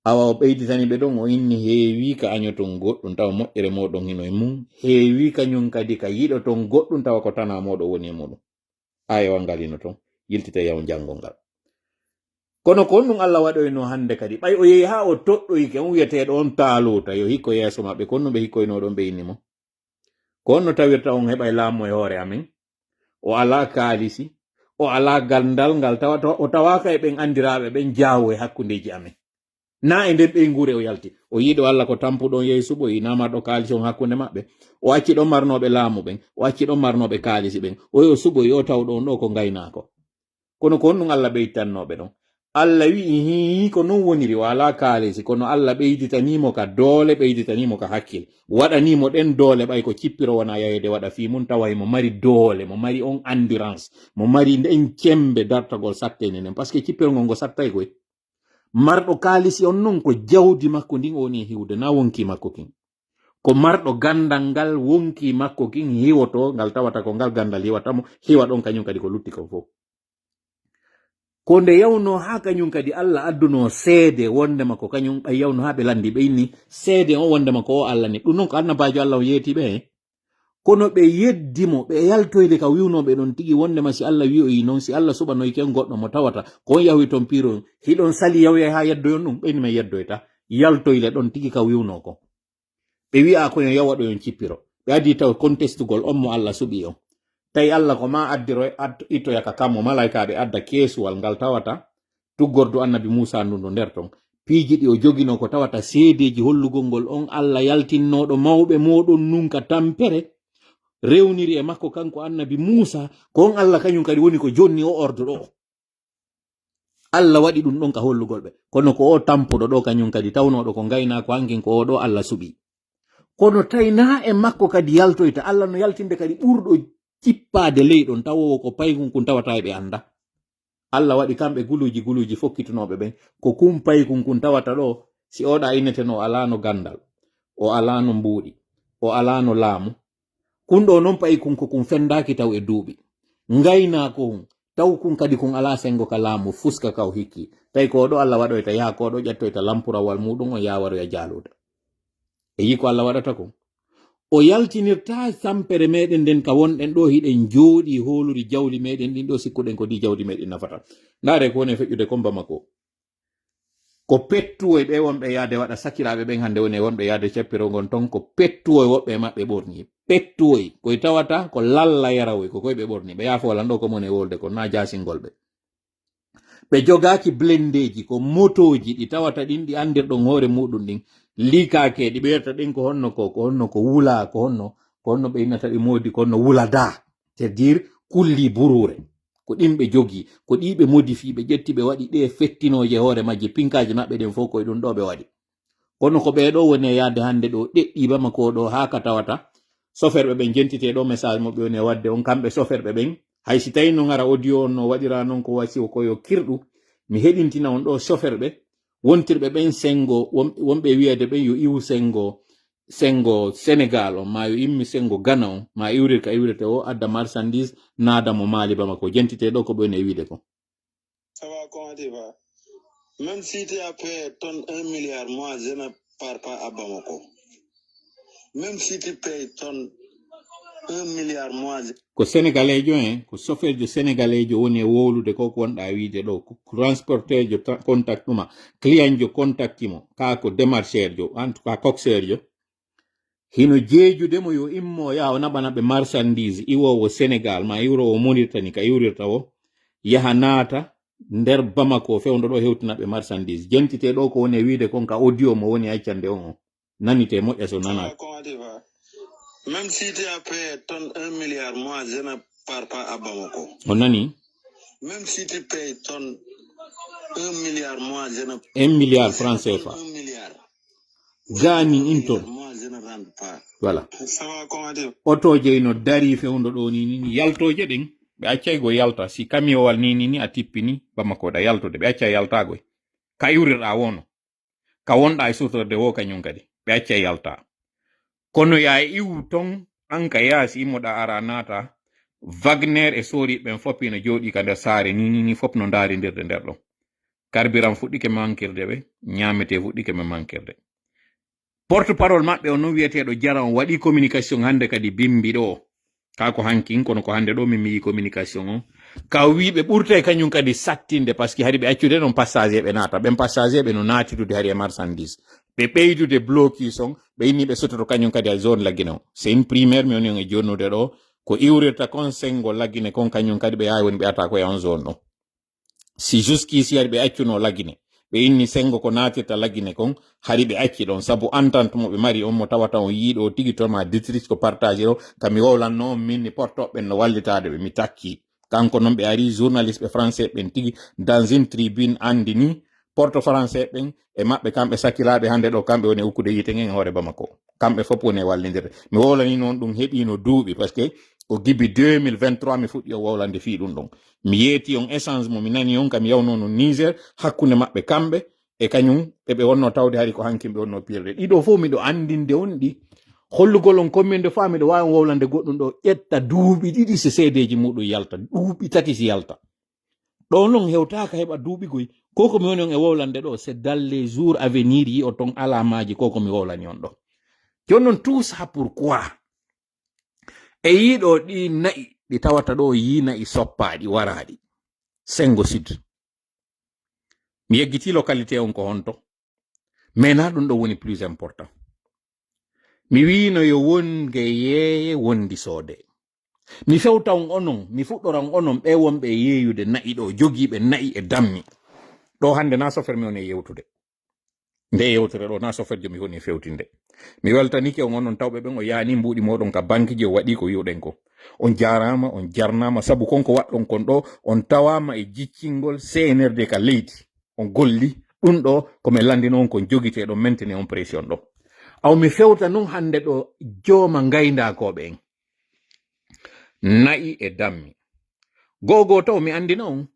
Awa o ɓeyditani ɓe ɗon, o inni, "Heewii ka añoton goɗɗum, tawa moƴƴere mooɗon hino e mum. Heewii kañum kadi ka yiɗoton goɗɗum, tawa ko tanaa mooɗon woni e muɗum." Aayewal ngal hino ton, yiltitee yaw janngol ngal. Kono ko honɗum Allah waɗoynoo hannde kadi? Ɓay o yehi haa o toɗɗoyike, on wi'eteeɗo on Taaluuta, yo hikko yeeso maɓɓe, ko honno ɓe hikkoynoo ɗon, ɓe inni mo? Ko honno tawirta on heɓay laamu e hoore amen? O alaa kaalisi, o alaa ganndal ngal tawata, o tawaaka e ɓen anndiraaɓe ɓen jaawo e hakkundeeji amen. Naa e nder ɓeynguure o yalti. O yiɗo Allah ko tampuɗo on yehi suɓoyi, naa marɗo kaalisi on hakkunde maɓɓe. O acci ɗon marnooɓe laamu ɓen, o acci ɗon marnooɓe kaalisi ɓen. O yo suɓoyi, o tawɗo on ɗo ko ngaynaako. Kono ko honɗum Allah ɓeytannooɓe ɗon? Allah wi'i, "Hii, ko non woniri, o alaa kaalisi, kono Allah ɓeyditanii mo ka doole, ɓeyditanii mo ka hakkil. Waɗanii mo ɗen doole, ɓay ko cippiro wona yaheede waɗa fii mum, tawa himo mari doole, mo mari on endurance, mo mari nden cembe dartagol sattene nden, parce que cippiro ngol ngo sattay koy." Marɗo kaalisi on non ko jawdi makko ndin o woni e hiwde, na wonki makko kin. Ko marɗo ganndal ngal wonki makko kin hiwoto, ngal tawata ko ngal ganndal hiwata mo, hiwa ɗon kañum kadi ko lutti kon fof. Ko nde yawnoo haa kañum kadi Allah addunoo seede wondema ko kañum, ɓay yawnoo haa ɓe lanndi, ɓe inni seede on wondema ko o Allah ni. Ɗum non ko annabaajo Allah on yeeti ɓe, he? Kono ɓe yeddi mo, ɓe yaltoyde ka wi'unooɓe ɗon tigi wondema si Allah wi'oyi non, si Allah suɓanoyke on goɗɗo mo tawata ko on yahoyi ton piiro on, hiɗon sali yawyay haa yeddoyon ɗum? Ɓe inni men yeddoyta, yaltoyle ɗon tigi ka wi'unoo kon. Ɓe wi'a ko yo yaw waɗoyon cippiro. Ɓe addi taw kontestugol on mo Allah suɓi on. Tawi Allah ko ma addiro, ad-, ittoya ka kammo malaykaaɓe adda keesuwal ngal tawata tuggordu annabi Muusaa ndun ɗo nder ton. Piiji ɗi o joginoo ko tawata seedeeji hollugol ngol on Allah yaltinnooɗo mawɓe mooɗon nun ka tampere, rewniri e makko kanko annabi Muusaa, ko on Allah kañum kadi woni ko jonni o ordo ɗo. Allah waɗi ɗum ɗon ka hollugol ɓe. Kono ko o tampuɗo ɗo kañum kadi tawnooɗo ko ngaynaako hankin ko o ɗo Allah suɓi. Kono tawi na e makko kadi yaltoyta, Allah no yaltinde kadi ɓurɗo cippaade ley ɗon, tawowo ko paykun kun tawata e ɓe annda. Allah waɗi kamɓe guluuji guluuji fokkitunooɓe ɓen, ko kun paykun kun tawata ɗo, si oɗa inneteno o alaano ganndal, o alaano mbuuɗi, o alaano laamu. Kun ɗo non paykun ko kun fenndaaki taw e duuɓi. Ngaynaako hun, taw kun kadi kun alaa senngo ka laamu, fuska ka o hikki. Tawi ko ɗo Allah waɗoyta, yaha ko ɗo ƴettoyta lampurawal muuɗum on, yaha waroya Jaaluuta. E yi ko Allah waɗata kon. O yaltinirta tampere meɗen nden ka wonɗen ɗo, hiɗen jooɗi hooluri jawli meɗen ɗin ɗo, sikkuɗen ko ɗi jawdi meɗen nafata. Ndaare ko woni e feƴƴude kon Bamako. Ko pettuwoy ɓe wonɓe yaade waɗa sakiraaɓe ɓen hannde woni e wonɓe yaade cappirol ngon ton, ko pettuwoy woɓɓe e maɓɓe ɓorni. Pettuwoy, koy tawata ko lalla yarawoy, ko koy ɓe ɓorni. Ɓe yaafo lan ɗo ko mon e wolde kon, na jaasingol ɓe. Ɓe jogaaki blendeeji, ko motooji ɗi tawata ɗin ɗi anndirɗon hoore muuɗum ɗin, liikaakeeɗi, ɓe wiyata ɗin ko honno ko, ko honno ko wula, ko honno, ko honno ɓe innata ɗi moodi, ko honno wulada, c'est-à-dire kulli buruure. Ko ɗin ɓe jogii, ko ɗi ɓe modifii, ɓe ƴetti ɓe waɗi ɗe fettinooje hoore majji, pinkaaji maɓɓe ɗin fof ko e ɗum ɗo ɓe waɗi. Kono ko ɓee ɗoo woni e yahde hannde ɗoo, ɗeɗɗii Bamako ɗoo haa ka tawata soferɓe ɓen jentitee ɗoo message mo ɓe woni e waɗde on, kamɓe soferɓe ɓen. Hay si tawii no ngara audio on no waɗira non ko wasi ko yo kirɗu, mi heɗintina on ɗoo soferɓe wontirɓe ɓen senngo, won-, wonɓe e wiyeede ɓen yo iwu senngo, senngo Senegal on, maa yo immi senngo Ghana on, maa iwrir ka iwrete o, adda marchandise, naada mo Mali Bamako, jentitee ɗoo ko ɓe woni e wiide kon. Ça va, comment tu vas? Même si tu as payé ton un milliard, moi, je ne pars pas à Bamako. Même si tu payes ton un milliard, moi, je... Ko sénégalaisjo, hein, ko chauffeurjo sénégalaisjo woni e wowlude ko, ko wonɗa wiide ɗo, ko transporteurjo tra-, contact ɗuma, clientjo contacti mo, ka ko démarcheurjo, en tout cas coxeurjo. Hino jeejude mo yo immo yaha o naɓana ɓe marchandise, iwoowo Sénégal, ma iwroowo Mauritanie ka iwrirta o, yaha naata nder Bamako, fewndo ɗo hewtina ɓe marchandise. Jentite ɗo ko woni e wiide kon ka audio mo woni accande on o. Nanite moƴƴa so nanaaki. Comment tu vas? Même si tu as payé ton un milliard, moi, je ne pars pas à Bamako. On nani? Même si tu payes ton un milliard, moi, je ne... Un milliard francs C F A. Un milliard. Gaanin in ton. Moi, je ne rentre pas. Voilà. Ça va, comment dire? Otooje ino darii fewndo ɗo ni, ni, ni. Yaltooje ɗen, ɓe accay go yalta. Si kamiyowal ni, ni, ni, a tippini, Bamako ɗa yaltude. Ɓe accay yaltaagoy. Ka iwrirɗa wono. Ka wonɗa e sutorde wo kañum kadi. Ɓe accay yalta. Kono ya e iwu ton, an ka yaasi immoɗa ara naata. Wagner e soori ɓen fop ina jooɗi ka nder saare ni, ni, ni, fop no ndaarindirde nder ɗon. Carburant fuɗɗike mankirde ɓe, ñaamete fuɗɗike ɓe mankirde. Porte-parole maɓɓe on non wiyeteeɗo Jara on waɗi communication hannde kadi bimbi ɗo. Ka ko hankin, kono ko hannde ɗo min mi yi communication on. Ka wi ɓe ɓurte kañum kadi sattinde, parce que hari ɓe accude non passager ɓe naata. Ɓen passager ɓe no naatitude hari e marchandise. Ɓe ɓeydude blocus on, ɓe inni ɓe sottoto kañum kadi e zone Lagine on. C'est une première mi woni on e jonnude ɗo. Ko iwrirta kon sengo Lagine kon kañum kadi ɓe yaawi woni ɓe ata ko e on zone ɗon. Si jusqu'ici hari ɓe accuno Lagine, ɓe inni sengo ko naatirta Lagine kon, hari ɓe acci ɗon, sabu entente mo ɓe mari on mo tawata on yiiɗo tigi to ma district ko partage o, ka mi wowlanno on min ni portoɓe ɓen no wallitaade ɓe, mi takki. Kanko non ɓe ari journaliste ɓe français ɓen tigi dans une tribune andini porto français ɓen e maɓɓe kamɓe sakiraaɓe hannde ɗo kamɓe woni e ukkude yiite ngen e hoore Bamako. Kamɓe fof woni e wallindirde. Mi wowlani noon ɗum heɓiino duuɓi, parce que ko gibi deux mille vingt-trois mi fuɗɗi o wowlande fii ɗum ɗon. Mi yeeti on échange mo mi nani on, kam yawnono Niger, hakkunde maɓɓe kamɓe e kañum, e ɓe wonno tawde hari ko hankin ɓe wonno pirde. Ɗiɗo fof miɗo anndinde on ɗi. Hollugol on combien de fois miɗo waawi on wowlande goɗɗum ɗo, ƴetta duuɓi ɗiɗi si seedeeji muɗum yalta, duuɓi tati si yalta. Ɗo non hewtaaka heɓa duuɓi goy. Ko ko mi woni on e wowlande ɗo, c'est dans les jours à venir yi'oton alaamaaji ko ko mi wowlani on ɗo. Jooni non tout ça pourquoi? E yiiɗo ɗi na'i, ɗi tawata ɗo yii na'i soppaaɗi, waraaɗi. Sengo Sud. Mi yeggiti localité on ko honto? Mais na ɗum ɗo woni plus important. Mi wiino yo wonge yeeye wondi soode. Mi fewta on onon, mi fuɗɗora on onon ɓe wonɓe e yeeyude na'i ɗo, jogiiɓe na'i e dammi. Ɗo hannde na sofer mi woni e yewtude. Nde yewtere ɗo na sofer jomi woni e fewtinde. Mi weltanike on onon tawɓe ɓen o yaani mbuuɗi moɗon ka banque ji o waɗi ko wi'uɗen ko. On jaaraama, on jarnaama, sabu kon ko waɗɗon kon ɗo, on tawaama e jiccingol C N R D ka leydi. On golli, ɗum ɗo ko min lanndino on kon jogitee ɗon, maintenez on pression ɗo. Aw mi fewta nun hande ɗo jooma ngayndakooɓe en. Na'i e dammi. Go'o go'o taw mi andina on.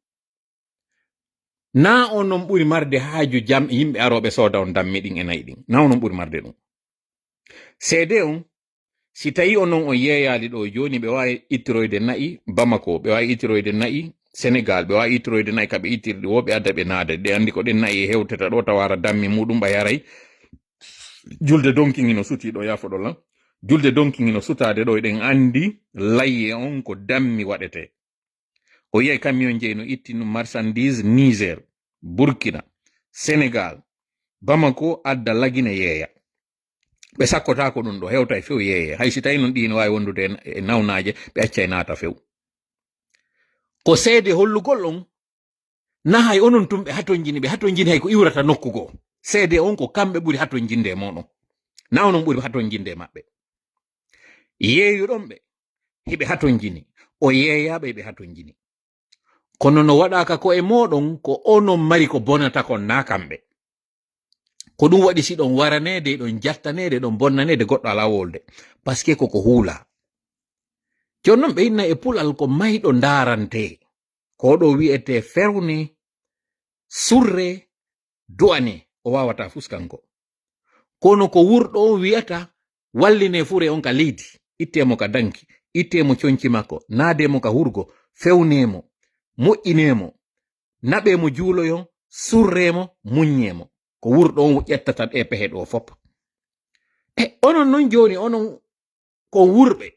Naa onon ɓuri marde haaju jam yimɓe arooɓe sooda on dammi ɗin e na'i ɗin. Naa onon ɓuri marde ɗum. Seede on, si tawi onon on yeeyaali ɗo jooni, ɓe waawi ittiroyde na'i Bamako, ɓe waawi ittiroyde na'i Senegal, ɓe waawi ittiroyde na'i ka ɓe ittirɗi wo, ɓe adda ɓe naada. Ɗe andi ko ɗen na'i e hewtata ɗo, tawa hara dammi muɗum ɓay haray julde donkin hino suti ɗo, yaafoɗon lan. Julde donkin hino sutaade ɗo, eɗen andi layye on ko dammi waɗete. O yi'ay camion jeyi no itti no marchandise Niger, Burkina, Senegal, Bamako, adda Lagine yeeya. Ɓe sakkotaako ɗum ɗo, hewtay few yeeye. Hay si tawi non ɗi no waawi wondude e, e nawnaaje, ɓe accay naata few. Ko seede hollugol on, na hay onon tun ɓe hatonjini, ɓe hatonjini hay ko iwrata nokku goo. Seede on ko kamɓe ɓuri hatonjinde e mooɗon. Na onon ɓuri hatonjinde e maɓɓe. Yeeyuɗon ɓe, hiɓe hatonjini. O yeeyaaɓe, hiɓe hatonjini. Kono no waɗaaka ko e mooɗon, ko onon mari ko bonata kon, naa kamɓe. Ko ɗum waɗi si ɗon waraneede, ɗon jattaneede, ɗon bonnaneede, goɗɗo alaa wolde. Parce que koko huula. Jooni non ɓe inna e puɗal ko mayɗo ndaarante. Ko ɗo wi'etee fewne, surre, du'ane. O waawataa fus kanko. Kono ko wurɗo on wi'ata, wallinee fure on ka leydi, ittee mo ka danki, ittee mo conci makko, naadee mo ka hurgo, fewnee mo, moƴƴinee mo, naɓee mo juuloyon, surree mo, muññee mo. Ko wurɗo on ƴettata ɗee pehe ɗoo fop. E onon non jooni, onon ko wurɓe.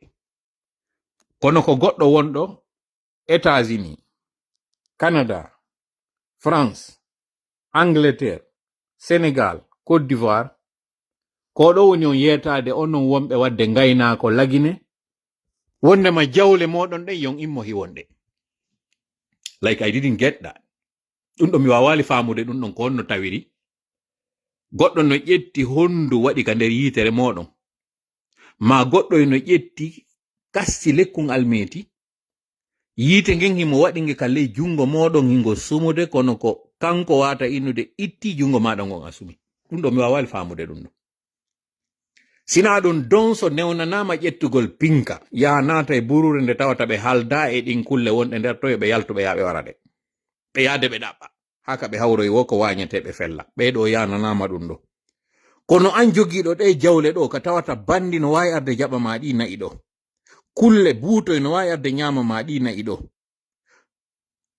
Kono ko goɗɗo wonɗo États-Unis, Canada, France, Angleterre, Sénégal, Côte d'Ivoire, ko ɗo woni on yeetaade onon wonɓe waɗde ngaynaako Lagine, wondema jawle mooɗon ɗen yon immo hiwonde. Like I didn't get that. Ɗum ɗo mi waawaali faamude ɗum ɗon ko honno tawiri. Goɗɗo no ƴetti hondu waɗi ka nder yiitere mooɗon. Maa goɗɗo e no ƴetti kasti lekkun almeeti. Yiite ngen himo waɗi nge ka ley jungo mooɗon hingo sumude, kono ko kanko waata innude itti jungo maaɗa ngon a sumi. Ɗum ɗo mi waawaali faamude ɗum ɗo. Sinaa ɗum donso newnanaama ƴettugol pinka, yaha naata e buruure nde tawata ɓe haldaa e ɗin kulle wonɗe nder to yo ɓe yaltu ɓe yaa ɓe wara ɗe. Ɓe yaade ɓe ɗaɓɓa. Haa ka ɓe hawroyi wo ko waañetee ɓe fella. Ɓee ɗo yaananaama ɗum ɗo. Kono an jogiiɗo ɗee jawle ɗo ka tawata banndi no waawi arde jaɓa maa ɗi na'i ɗo. Kulle buutoy no waawi arde ñaama maa ɗi na'i ɗo.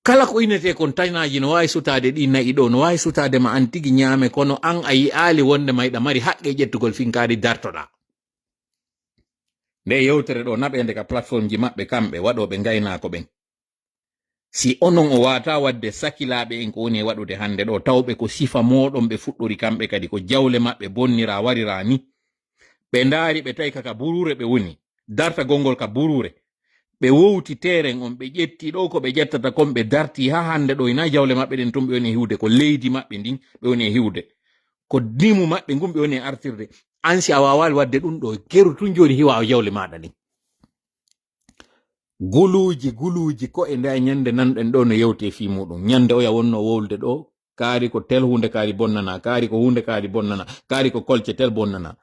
Kala ko inetee kon tanaaji no waawi sutaade ɗi na'i ɗo, no waawi sutaade ma an tigi ñaame, kono an a yi'aali wonde mayɗa mari haqqe ƴettugol finkaari dartoɗaa. Nde yewtere ɗo naɓeende ka plateforme ji maɓɓe kamɓe waɗooɓe ngaynaako ɓen. Si onon o waata waɗde sakilaaɓe en ko woni e waɗude hannde ɗo, tawɓe ko sifa mooɗon ɓe fuɗɗori kamɓe kadi, ko jawle maɓɓe bonnira warira ni. Ɓe ndaari ɓe tawi ka, ka buruure ɓe woni, dartagol ngol ka buruure. Ɓe wowti teeren on, ɓe ƴetti ɗo ko ɓe ƴettata kon, ɓe darti haa hannde ɗo, ina jawle maɓɓe ɗen tun ɓe woni e hiwde, ko leydi maɓɓe ndin ɓe woni e hiwde. Ko ndimu maɓɓe ngun ɓe woni e artirde. An si a waawaali waɗde ɗum ɗo, keru tun jooni hiwa o jawle maaɗa ɗin. Guluuji, guluuji ko e nde ñande nanɗen ɗo no yewte fii muɗum. Ñande oya wonno wowlude ɗo, kaari ko tel huunde kaari bonnana, kaari ko huunde kaari bonnana, kaari ko kolce tel bonnana.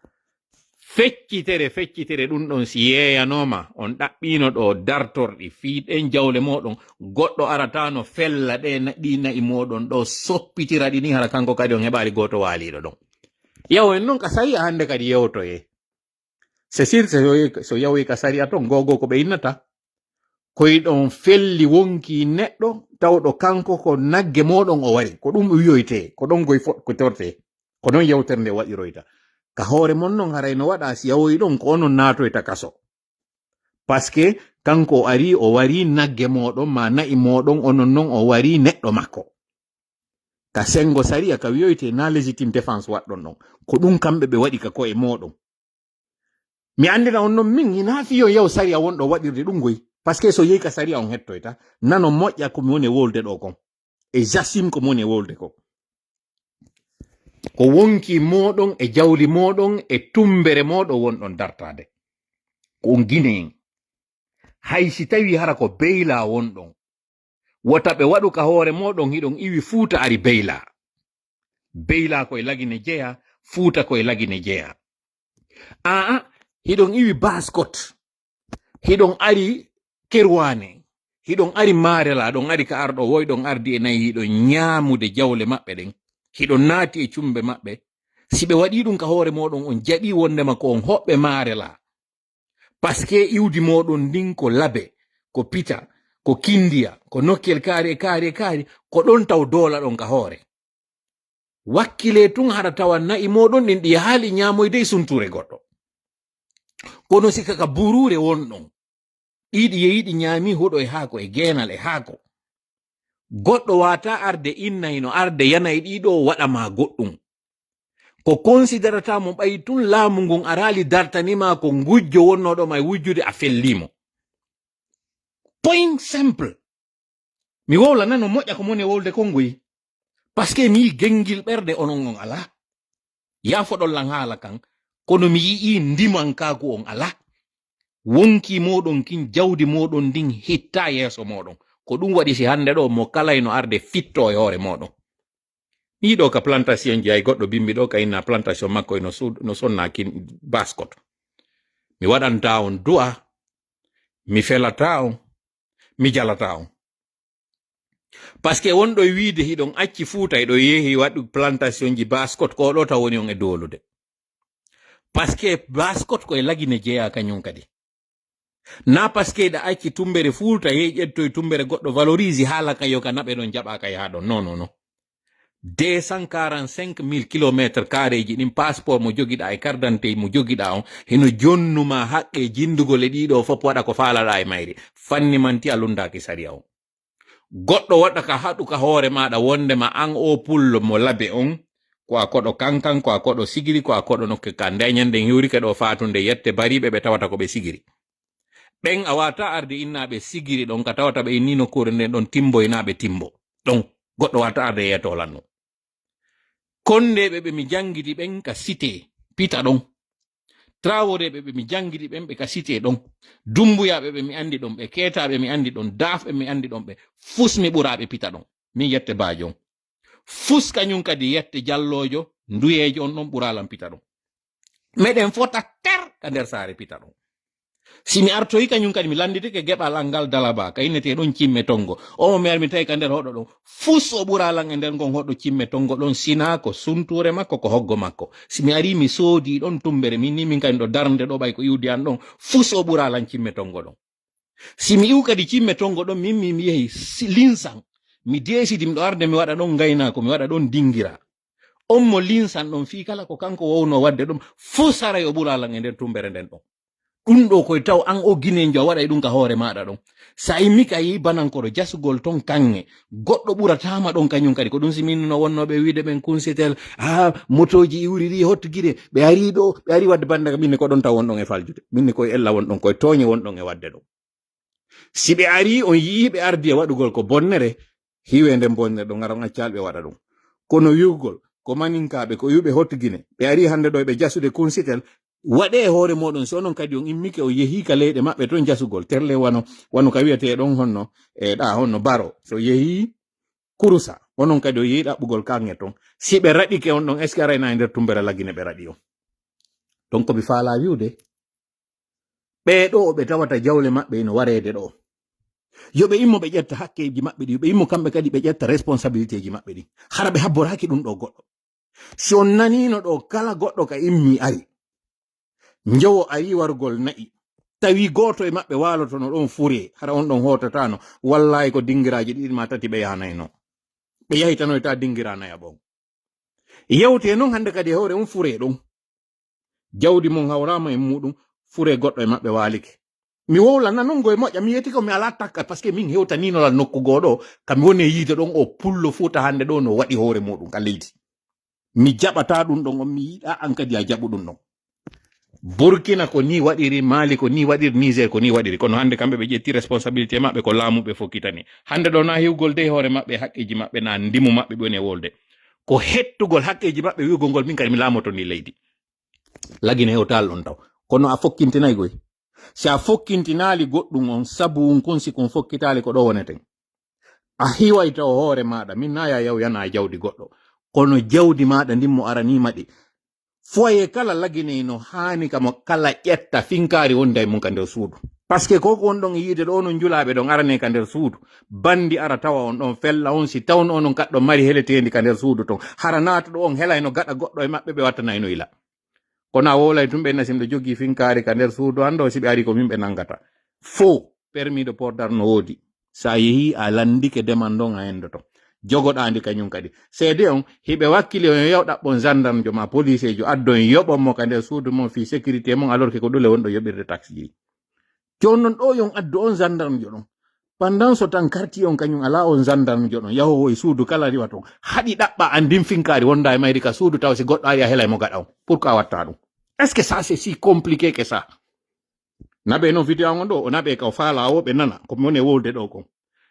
Feccitere, feccitere ɗum ɗon si yeeyanooma, on ɗaɓɓiino ɗo dartorɗi fii ɗen jawle mooɗon, goɗɗo arataano fella ɗe na-, ɗi na'i mooɗon ɗo soppitira ɗi ni, hara kanko kadi on heɓaali gooto waaliiɗo ɗon. Yaw en non ka sariya hannde kadi yewtoye. C'est sûr, so yowi-, so yawoyi ka sariya ton, gogo ko ɓe innata. Koy ɗon felli wonki neɗɗo, tawɗo kanko ko nagge mooɗon o wari. Ko ɗum wiyoyte, ko ɗon koy fo-, ko torte. Ko non yewtere nde waɗiroyta. Ka hoore mon non haray no waɗa si yawoyi ɗon ko onon naatoyta kaso. Parce que kanko o ari, o wari nagge mooɗon, ma na'i mooɗon, onon non o wari neɗɗo makko. Ka sengo sariya ka wiyoyte na légitime défense waɗɗon ɗon. Ko ɗum kamɓe ɓe waɗi ka ko'e mooɗon. Mi anndina on non min, hinaa fiyo yaw sariya wonɗo waɗirde ɗum goy. Parce que so yehi ka sariya on hettoyta, nano moƴƴa ko mi woni e wolde ɗo kon. E j'assume ko mi woni e wolde ko. Ko wonki mooɗon e jawli mooɗon e tumbere mooɗon wonɗon dartaade. Ko on Guinéen. Hay si tawi hara ko beyla wonɗon. Wota ɓe waɗu ka hoore mooɗon hiɗon iwi Fuuta ari beyla. Beyla ko e Lagine jeya, Fuuta ko e Lagine jeya. Aa, hiɗon iwi Baskot, hiɗon ari Kerwaane, hiɗon ari Maarela, ɗon ari ka arɗo woy, ɗon ardi e nayi, hiɗon ñaamude jawle maɓɓe ɗen, hiɗon naati e cumbe maɓɓe. Si ɓe waɗi ɗum ka hoore mooɗon, on jaɓi wondema ko on hoɓɓe Maarela. Paske iwdi mooɗon ndin ko Labe, ko Pita, ko Kindiya, ko nokkel kaari e kaari e kaari, ko ɗon taw doola ɗon ka hoore. Wakkile tun haɗa tawa na'i mooɗon ɗin ɗi yahaali ñaamoyde e suntuure goɗɗo. Kono si ka, ka buruure wonɗon, ɗiɗi yehi ɗi ñaami huɗo e haako e geenal e haako. Goɗɗo waata arde inna hino arde yana e ɗiɗo waɗa ma goɗɗum. Ko considerata mo ɓay tun laamu ngun araali dartani ma ko ngujjo wonnooɗo ma e wujjude a fellii mo. Point simple. Mi wowla nano moƴƴa ko mone wowlde kongoyi. Parce que mi yii gengil ɓerde onon on alaa. Yaafoɗon lan haala kan, kono mi yi'ii ndimankaaku on alaa. Wonkii mooɗon kin jawdi mooɗon ndin hittaa yeeso mooɗon. Ko ɗum waɗi si hannde ɗo mo kala ino arde fittoo e hoore mooɗon. Mi yiɗo ka plantation ji ay goɗɗo bimbi ɗo ka inna plantation makko ino su-, no sonna kin Baskot. Mi waɗanta on du'a, mi felata on, mi jalata on. Parce que wonɗo e wiide hiɗon acci Fuuta, hiɗo yehi waɗu plantation ji Baskot, ko ɗo taw woni on e dolude. Parce que Baskot ko e Lagine jeyaa kañum kadi. Na parce que ɗa acci tumbere Fuuta, yehi ƴettoy tumbere goɗɗo valorise, haala ka yo ka naɓe ɗon jaɓa ka yaha ɗon. Non, non, non. Deux cent quarante-cinq mille kilomètres carré ji ɗin passeport mo jogiɗa e carte d'identité mo jogiɗa on, hino jonnuma haqqe jindugol e ɗiɗo fop waɗa ko faalaɗa e mayri. Fanni manti a lundaaki sariya on. Goɗɗo waɗa ka haɗu ka hoore maɗa wondema an o pullo mo Labe on, ko a koɗo Kankan, ko a koɗo Sigiri, ko a koɗo nokke ka. Nde ñande en hiwrike ɗo fatunde yette bariɓe ɓe tawata ko ɓe Sigiri. Ɓen a wata arde innaaɓe Sigiri ɗon ka tawata ɓe inni nokkuure nden ɗon Timbo innaaɓe Timbo. Ɗon goɗɗo wata arde yeeto lan ɗum. Kondeeɓe ɓe mi janngidi ɓen ka Cité, Pita ɗon. Traworeeɓe ɓe mi janngidi ɓen ɓe ka Cité ɗon. Dumbuyaaɓe ɓe mi anndi ɗon, ɓe Keetaaɓe mi anndi ɗon, Daafɓe mi anndi ɗon, ɓe fus mi ɓuraaɓe Pita ɗon. Min yette Baajo on. Fus kañum kadi yette Jalloojo, Nduyeejo on ɗon ɓuraa lan Pita ɗon. Meɗen fota ter ka nder saare Pita ɗon. Si mi artoyi kañum kadi mi lannditike geɓal an ngal Dalaba, ka innetee ɗon Cimme Tonngo. O mo mi ari mi tawi ka nder hoɗo ɗon. Fus o ɓuraa lan e nder ngon hoɗo Cimme Tonngo ɗon, sinaa ko suntuure makko, ko hoggo makko. Si mi arii mi soodii ɗon tummbere, min ni min kadi ɗo darnde ɗo ɓay ko iwdi an ɗon. Fus o ɓuraa lan Cimme Tonngo ɗon. Si mi iwu kadi Cimme Tonngo ɗon, min mi, mi yehi si-, Linsan. Mi deesidi miɗo arde mi waɗa ɗon ngaynaako, mi waɗa ɗon dingira. On mo Linsan ɗon fii kala ko kanko wownoo waɗde ɗum, fus haray o ɓuraa lan e nder tummbere nden ɗon. Ɗum ɗo koye taw an o Ginenjo a waɗay ɗum ka hoore maaɗa ɗon. Sa immi ka yehi Banankoro jasugol ton kaŋŋe, goɗɗo ɓurataama ɗon kañum kadi. Ko ɗum si min no wonnooɓe wiide ɓen kunsitel, haa motooji iwri ɗi hottu Gine, ɓe arii ɗo, ɓe arii waɗde bannde ka min ne ko ɗon taw wonɗon e faljude. Min ne koye ella wonɗon, koye tooñe wonɗon e waɗde ɗon. Si ɓe arii on yi'ii ɓe ardii e waɗugol ko bonnere, hiwee nden bonnere ɗon, ngara on accaali ɓe waɗa ɗum. Kono wi'ugol ko maninkaaɓe, ko iwɓe hottu Gine, ɓe arii hannde ɗo ɓe jasude kunsitel, waɗee e hoore mooɗon, si onon kadi on immike on yehii ka leyɗe maɓɓe ton jasugol, terle wano, wano ka wi'etee ɗon honno, e ɗa honno Baro, so yehii Kurusa, onon kadi on yehii ɗaɓɓugol kaŋŋe ton. Si ɓe raɗike on ɗon, est-ce que arayna e nder tumbere Lagine ɓe raɗi on? Donc ko mi faalaa wi'ude, ɓee ɗo ɓe tawata jawle maɓɓe ino wareede ɗo. Yo ɓe immo ɓe ƴetta hakkeeji maɓɓe ɗi, yo ɓe immo kamɓe kadi ɓe ƴetta responsabilité ji maɓɓe ɗi. Hara ɓe habboraaki ɗum ɗo goɗɗo. Si on naniino ɗo kala goɗɗo ka immi ari, njowo ari wargol na'i, tawi gooto e maɓɓe waalotono ɗon fure, hara on ɗon hootataano, wallaahi ko dingiraaji ɗiɗi maa tati ɓe yahanayno. Ɓe yahitanoyta dingiraa naya ɓon. Yewte non hannde kadi e hoore on fure ɗon. Jawdi mon hawraama e muɗum, fure goɗɗo e maɓɓe waalike. Mi wowla nanon ngoye moƴƴa, mi yeti ko mi alaa takka, parce que min hewtaniino lan nokku goo ɗo, ka mi woni e yiide ɗon o pullo Fuuta hannde ɗo no waɗi hoore muɗum ka leydi. Mi jaɓataa ɗum ɗon on, mi yiɗaa an kadi a jaɓu ɗum ɗon. Burkina ko ni waɗiri, Mali ko ni waɗiri, Niger ko ni waɗiri. Kono hannde kamɓe ɓe ƴetti responsabilité maɓɓe ko laamu ɓe fokkitani. Hannde ɗo na hewgol dey hoore maɓɓe, haqqeeji maɓɓe na ndimu maɓɓe ɓe woni e wolde. Ko hettugol haqqeeji maɓɓe wi'ugol ngol min kadi mi laamoto ndi leydi. Lagine hewtaali ɗon taw. Kono a fokkintinaay goy. Si a fokkintinaali goɗɗum on sabu un kun si kun fokkitaali ko ɗo woneten. A hiway taw hoore maaɗa, min na ya yaw yana jawdi goɗɗo. Kono jawdi maaɗa ndin mo araniima ɗi. Foyer kala laginey no haani kamo kala ƴetta finkaari wonda e mum ka nder suudu. Parce que ko ko won ɗon e yiide ɗo, onon njulaaɓe ɗon arane ka nder suudu, bandi ara tawa on ɗon, fella on, si tawno onon kaɗɗon mari heleteendi ka nder suudu ton, hara naatuɗo on helayno gaɗa goɗɗo e maɓɓe, ɓe wattanayno ila. Kono a wowlay tun ɓe nasim ɗo jogii finkaari ka nder suudu an ɗo, si ɓe ari ko min ɓe nangata. Fo, permis de port d'arme no woodi. Sa yehi a landike deman ɗon a endoto. Jogoɗaandi kañum kadi. Seede on, hiɓe wakkili on yo yaw ɗaɓɓon zandarmjo ma poliseejo addon yoɓon mo ka nder suudu mon fii sécurité mon, alors que ko ɗule wonɗo yoɓirde taxe ji. Jooni non ɗo yon addu on zandarmjo ɗon. Pendant so tan karti on kañum alaa on zandarmjo ɗon yahowo e suudu kala riwa ton. Haɗi ɗaɓɓa an ndin finkaari wonda e mayri ka suudu taw si goɗɗo ari a helay mo gaɗa on. Pourquoi watta ɗum? Est-ce que ça c'est si compliqué que ça? Naɓe non vidéo on ɗo, o naɓe ka o faala o ɓe nana ko mi woni e wowlde ɗo kon.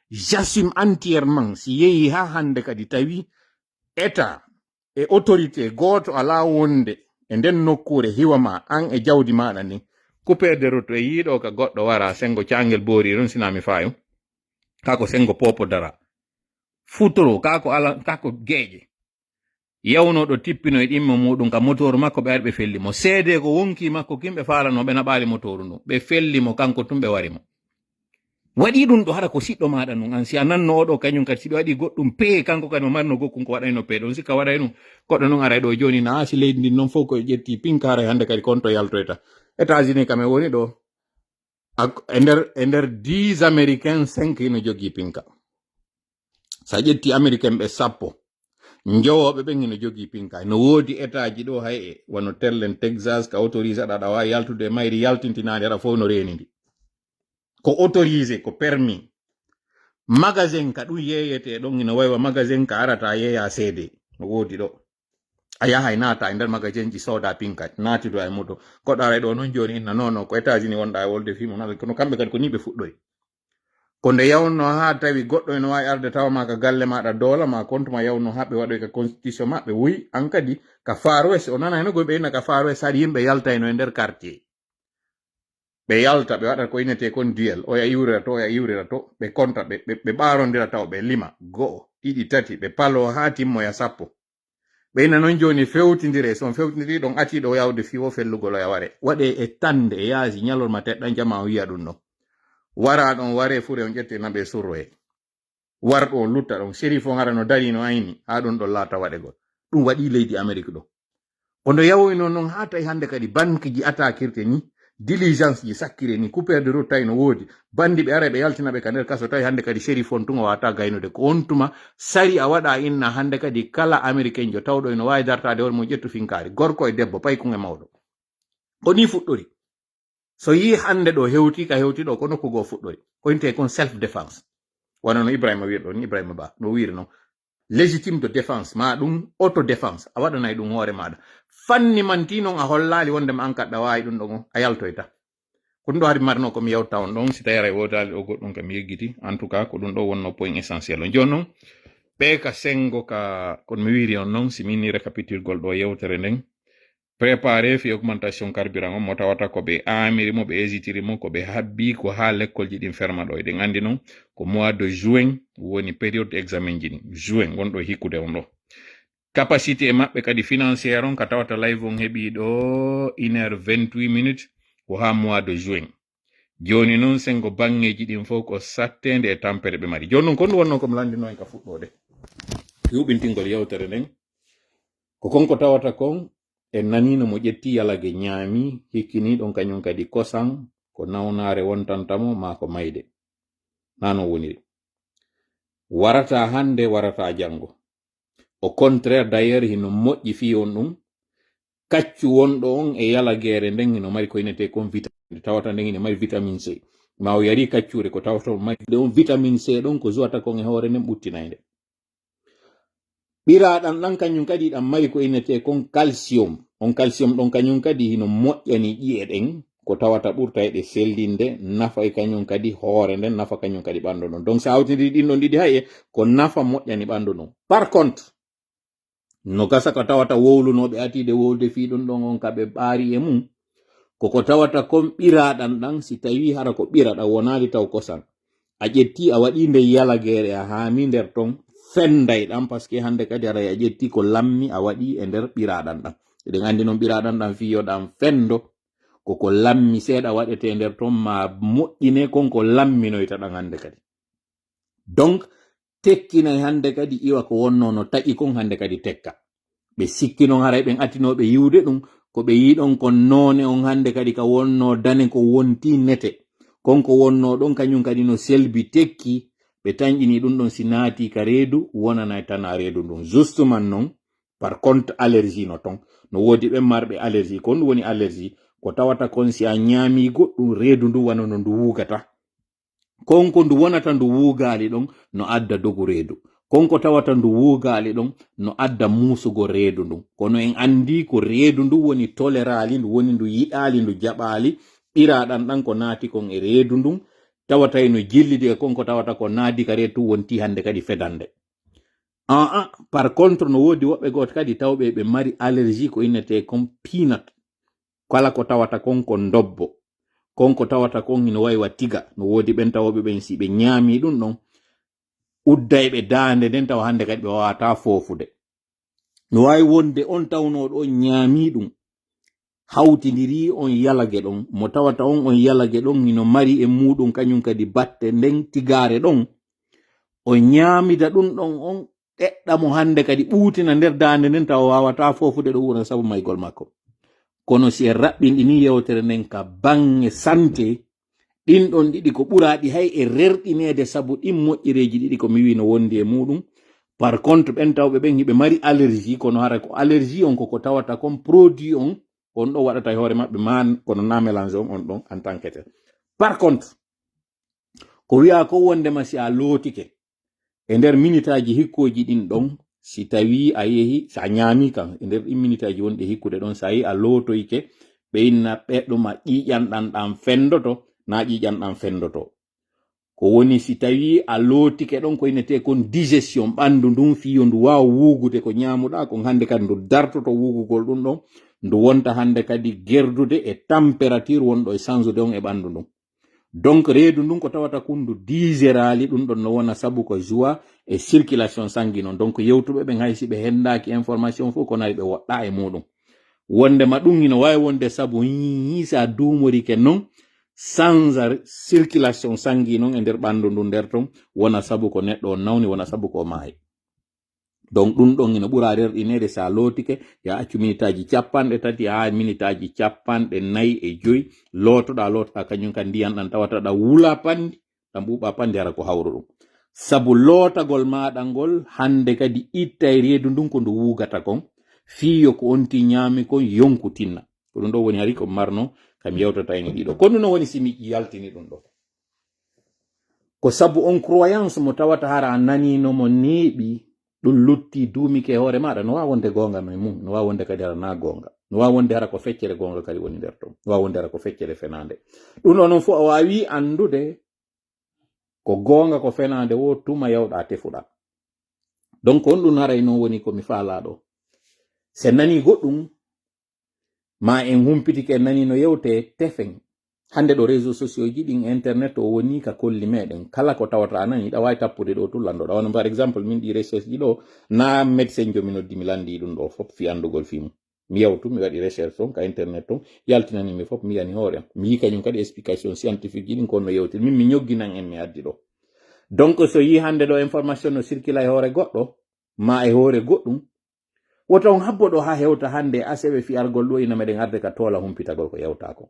J'assume entièrement si yehi ha hande kadi tawi état e autorité gooto alaa wonde e nden nokkuure hiwa ma an e jawdi maɗa ndin. Coupé de route e yiiɗo ka goɗɗo wara sengo cangel boori ɗum sina mi fayu. Kako sengo popo dara. Futuro, kako ala, kako geeƴe. Yawnoɗo tippino e ɗimmo muɗum ka motooru makko, ɓe ari ɓe felli mo. Seede ko wonki makko kin ɓe faalano ɓe naɓaali motooru ndun. Ɓe felli mo kanko tun ɓe wari mo. Waɗi ɗum ɗo hara ko siɗɗo maɗa nun an. Si a nanno oɗo kañum kadi si ɓe waɗi goɗɗum pee kanko kadi mo marno gokkun ko waɗayno pee ɗon. Si ka waɗay ɗum goɗɗo nun aray ɗo jooni na si leydi ndin non fof ko ƴetti pinka haray hannde kadi konto yaltoyta. États-Unis kam e woni ɗo. Ak-, e nder, e nder dix américains, cinq hino jogii pinka. Sa ƴetti américain ɓe sappo, njowooɓe ɓen hino jogii pinka. No woodi état ji ɗo hay e wano tellen Texas ka autorisé ɗa, ɗa waawi yaltude e mayri yaltintinaade hara fof no reenindi. Ko autorisé, ko permis. Magasin ka ɗum yeeyete ɗon hino waywa magasin ka arata yeeya seede. No woodi ɗo. A yahay naata e nder magasin ji sooda pinka, naati ɗo e muɗum. Goɗɗo aray ɗo non jooni inna non, non, ko États-Unis wonɗa e wolde fii mum, kono kamɓe kadi ko ni ɓe fuɗɗori. Ko nde yawnno haa tawi goɗɗo ene waawi arde tawa ma ka galle maɗa doola ma compte ma yawnno haa ɓe waɗoy ka constitution maɓɓe. Wuy, an kadi ka Far West, o nana heno goy ɓe inna ka Far West, hari yimɓe yaltayno e nder quartier. Ɓe yalta, ɓe waɗata ko innetee kon duel, oya iwrira to, oya iwrira to, ɓe konta, ɓe, ɓe, ɓe ɓaarondira taw ɓe lima, go'o, ɗiɗi, tati, ɓe paloo haa timmoya sappo. Ɓe ina non jooni fewtindire, so on fewtindiri ɗon atiiɗo yawde fii o fellugol oya ware. Waɗee e tannde e yaasi ñalorma teɗɗan jama on yiya ɗum ɗon. Waraa ɗon waree fure on ƴette naɓe surroye. Warɗo on lutta ɗon. Sherif on hara no dari no ayni. Haa ɗum ɗon laata waɗegol. Ɗum waɗi leydi Amerik ɗo. Kono yawoyno non haa tawi hannde kadi banque ji attaquirte ni, diligence ji sakkire ni, coupure de route tawi no woodi. Bandi ɓe ara ɓe yaltina ɓe ka nder kaso tawi hannde kadi sherif on tun o wata gaynude. Ko on tuma sari a waɗa inna hannde kadi kala américain jo tawɗo ino waawi dartaade hoore mum ƴettu finkaari. Gorko e debbo, paykun e mawɗo. Ko ni fuɗɗori. So yii hannde ɗo hewti ka hewti ɗo, ko nokku goo fuɗɗori. Ko intee kon self défense. Wano no Ibrahima wiiri ɗo ni, Ibrahima Ba, no wiiri non. Légitime de défense, ma ɗum autodéfense. A waɗanay ɗum hoore maɗa. Fanni manti non a hollaali wonde ma an kaɗɗa waawi ɗum ɗon, a yaltoyta. Ko ɗum ɗo hari marno ko mi yewta on ɗon, si tawi aray woodaali ɗo goɗɗum ka mi yeggiti. En tout cas, ko ɗum ɗo wonno point essentiel on. Jooni non, ɓe ka sengo ka, kono mi wiiri on non, si min ni récapitulgol ɗo yewtere nden, préparé fi augmentation carburant on mo tawata ko ɓe amiri mo, ɓe hésitiri mo, ko ɓe habbi ko haa lekkolji ɗin ferma ɗo. Eɗen anndi non ko mois de juin woni période examen ji ɗin. Juin wonɗo hikkude on ɗo. Capacité maɓɓe kadi financière on ka tawata live on heɓi ɗo une heure vingt-huit minutes ko haa mois de juin. Jooni non sengo banŋeeji ɗin fof ko satteende e tampere ɓe mari. Jooni non kon ɗum wonno ko mi lanndino en ka fuɗɗoode. Yuɓintingol yewtere nden. Ko kon ko tawata kon en naniino mo ƴetti yalage ñaami, hikkini ɗon kañum kadi kosan ko nawnaare wontanta mo maa ko mayde. Naa non woniri. Warata hannde, warata janngo. Au contraire, d'ailleurs, hino moƴƴi fii on ɗum. Kaccu wonɗo on e yalageere nden hino mari ko inetee kon vitamine, tawata nden hino mari vitamine C. Ma o yari kaccuure ko tawata on mari nde on vitamine C ɗon ko zuwata kon e hoore nden ɓuttinay nde. Ɓiraaɗan ɗan kañum kadi ɗan mari ko inetee kon calcium. On calcium ɗon kañum kadi hino moƴƴani ƴi'e ɗen, ko tawata ɓurta e ɗe sellinde, nafa e kañum kadi hoore nden, nafa kañum kadi ɓandu ndun. Donc, si a hawtindiri ɗin ɗon ɗiɗi hay e ko nafa moƴƴani ɓandu ndun. Par contre, no gasa ko tawata wowlunooɓe atiide wowlde fii ɗun ɗon on ka ɓe ɓaari e mum, ko ko tawata kon ɓiraaɗan ɗan, si tawii hara ko ɓira ɗan wonaali taw kosan. A ƴetti a waɗi nde yalageere a haami nder ton fenday ɗan, parce que hannde kadi aray a ƴetti ko lammi a waɗi e nder ɓiraaɗan ɗan. Eɗen anndi noon ɓiraaɗan ɗan fii yo ɗan fenndo, ko ko lammi seeɗa waɗetee nder ton, maa moƴƴinee kon ko lamminoyta ɗan hannde kadi. Donc, tekkinay hannde kadi iwa ko wonnoo no taƴi kon hannde kadi tekka. Ɓe sikki non haray ɓen atinooɓe yiwde ɗun, ko ɓe yi'i ɗon kon noone on hannde kadi ka wonnoo dane ko wontii nete. Kon ko wonnoo ɗon kañun kadi no selbi tekki, ɓe tanƴini ɗun ɗon si naatii ka reedu, wonanay tan a reedu ndun. Justement non, par contre allergie no ton. No woodi ɓen marɓe allergie. Ko honɗun woni allergie? Ko tawata kon si a ñaamii goɗɗun reedu ndun wano no ndu wuugata. Kon ko ndu wonata ndu wuugaali ɗon no adda dogu reedu. Kon ko tawata ndu wuugaali ɗon no adda muusugol reedu ndun. Kono en anndii ko reedu ndun woni toleraali, ndu woni ndu yiɗaali, ndu jaɓaali. Ɓiraaɗan ɗan ko naati kon e reedu ndun, tawata hino jillidi e kon ko tawata ko naati ka reedu tun wontii hannde kadi fedande. Aa, par contre, no woodi woɓɓe gooto kadi tawɓe ɓe mari allergie ko innetee kon peanut. Kala ko tawata kon ko ndobbo. Kon ko tawata kon hino wayi wa tiga. No woodi ɓen tawɓe ɓen si ɓe ñaamii ɗun ɗon, udday ɓe daande nden tawa hannde kadi ɓe waawataa foofude. No waawi wonde on tawnooɗo on ñaamii ɗun, hawtindirii on yalage ɗon, mo tawata on, on yalage ɗon hino mari e muuɗun kañun kadi batte nden tigaare ɗon. O ñaamida ɗun ɗon, on ɗeɗɗa mo hannde kadi ɓuutina nder daande nden tawa waawataa foofude ɗo wona sabu maygol makko. Kono si en raɓɓinɗinii yewtere nden ka baŋŋe santé, ɗin ɗon ɗiɗi ko ɓuraaɗi hay e rerɗineede sabu ɗin moƴƴereeji ɗiɗi ko mi wi'i no wondi e muuɗun. Par contre, ɓen tawɓe ɓen hiɓe mari allergie, kono hara ko allergie on ko ko tawata kon produit on, on ɗon waɗata e hoore maɓɓe maa kono na mélange on, on ɗon en tant que tel. Par contre, ko wi'aa ko wondema si a lootike e nder minitaaji hikkooji ɗin ɗon, si tawii a yehi, si a ñaamii kan, e nder ɗin minitaaji wonɗi hikkude ɗon, si a yehi a lootoyke, ɓe inna ɓe ɗuma ƴiiƴan ɗan ɗan fenndoto, na ƴiiƴan ɗan fenndoto. Ko woni si tawii a lootike ɗon ko innetee kon digestion ɓanndu ndun, fii yo ndu waaw wuugude ko ñaamuɗaa kon, hannde kadi ndu dartoto wuugugol ɗun ɗon, ndu wonta hannde kadi gerdude e température wonɗo e sansude on e ɓanndu ndun. Donc, reedu ndun ko tawata kun ndu digéraali ɗun ɗon no wona sabu ko joie e circulation sanguine on. Donc, yewtuɓe ɓen hay si ɓe henndaaki information fof, kono hay ɓe woɗɗaa e muuɗum. Wondema ɗun hino waawi wonde sabu hii, hii si a duumorike non, sansa circulation sanguine on e nder ɓanndu ndun nder ton, wona sabu ko neɗɗo on nawni, wona sabu ko o maayi. Donc, ɗun ɗon hino ɓura rerɗineede si a lootike, yo a accu minitaaji cappanɗe tati haa minitaaji cappanɗe nayi e joy, lootoɗaa, lootoɗaa, kañun kan ndiyan ɗan tawata ɗan wula panndi, ɗan ɓuuɓa panndi, hara ko hawru ɗun. Sabu lootagol maaɗa ngol, hannde kadi ittay reedu ndun ko ndu wuugata kon, fii yo ko on ti ñaami kon yonku tinna. Ko ɗun ɗon woni hari ko marno, kam yewtata en e ɗiɗo. Ko ɗun ɗon woni si mi yaltini ɗun ɗon. Ko sabu on croyance mo tawata hara a naniino mo neeɓi, ɗun lutti duumike e hoore maaɗa, no waawi wonde goonga no e mun, no waawi wonde kadi hara na goonga. No waawi wonde hara ko feccere goonga kadi woni nder ton. No waawi wonde hara ko feccere fenaande. Ɗun ɗon non fof a waawi anndude ko goonga ko fenaande wo tuma yawɗa tefuɗa. Donc, on ɗun haray non woni ko mi faalaa ɗoo. Si en nanii goɗɗun, maa en humpitike, en nanii no yewtee, tefen. Hannde ɗoo réseaux sociaux ji ɗin, internet o woni ka kolli meɗen. Kala ko tawata a nanii, ɗa waawi tappude ɗoo tun lanndoɗaa. Wano par exemple, min ɗi recherche ji ɗoo, na médecin jo mi noddi mi lanndii ɗun ɗoo fof fii anndugol fii mun. Mi yawtu, mi waɗi recherche ton ka internet ton, yaltinani mi fof, mi yani hoore am. Mi yi kañun kadi explication scientifique ji ɗin ko no yewtiri. Min mi ñogginan en mi addi ɗoo. Donc, so yi hannde ɗoo information no circula e hoore goɗɗo, maa e hoore goɗɗun, woto on habbo ɗoo haa hewta hannde asewe fii argol ɗoo ina meɗen arde ka toola humpitagol ko yewtaa kon.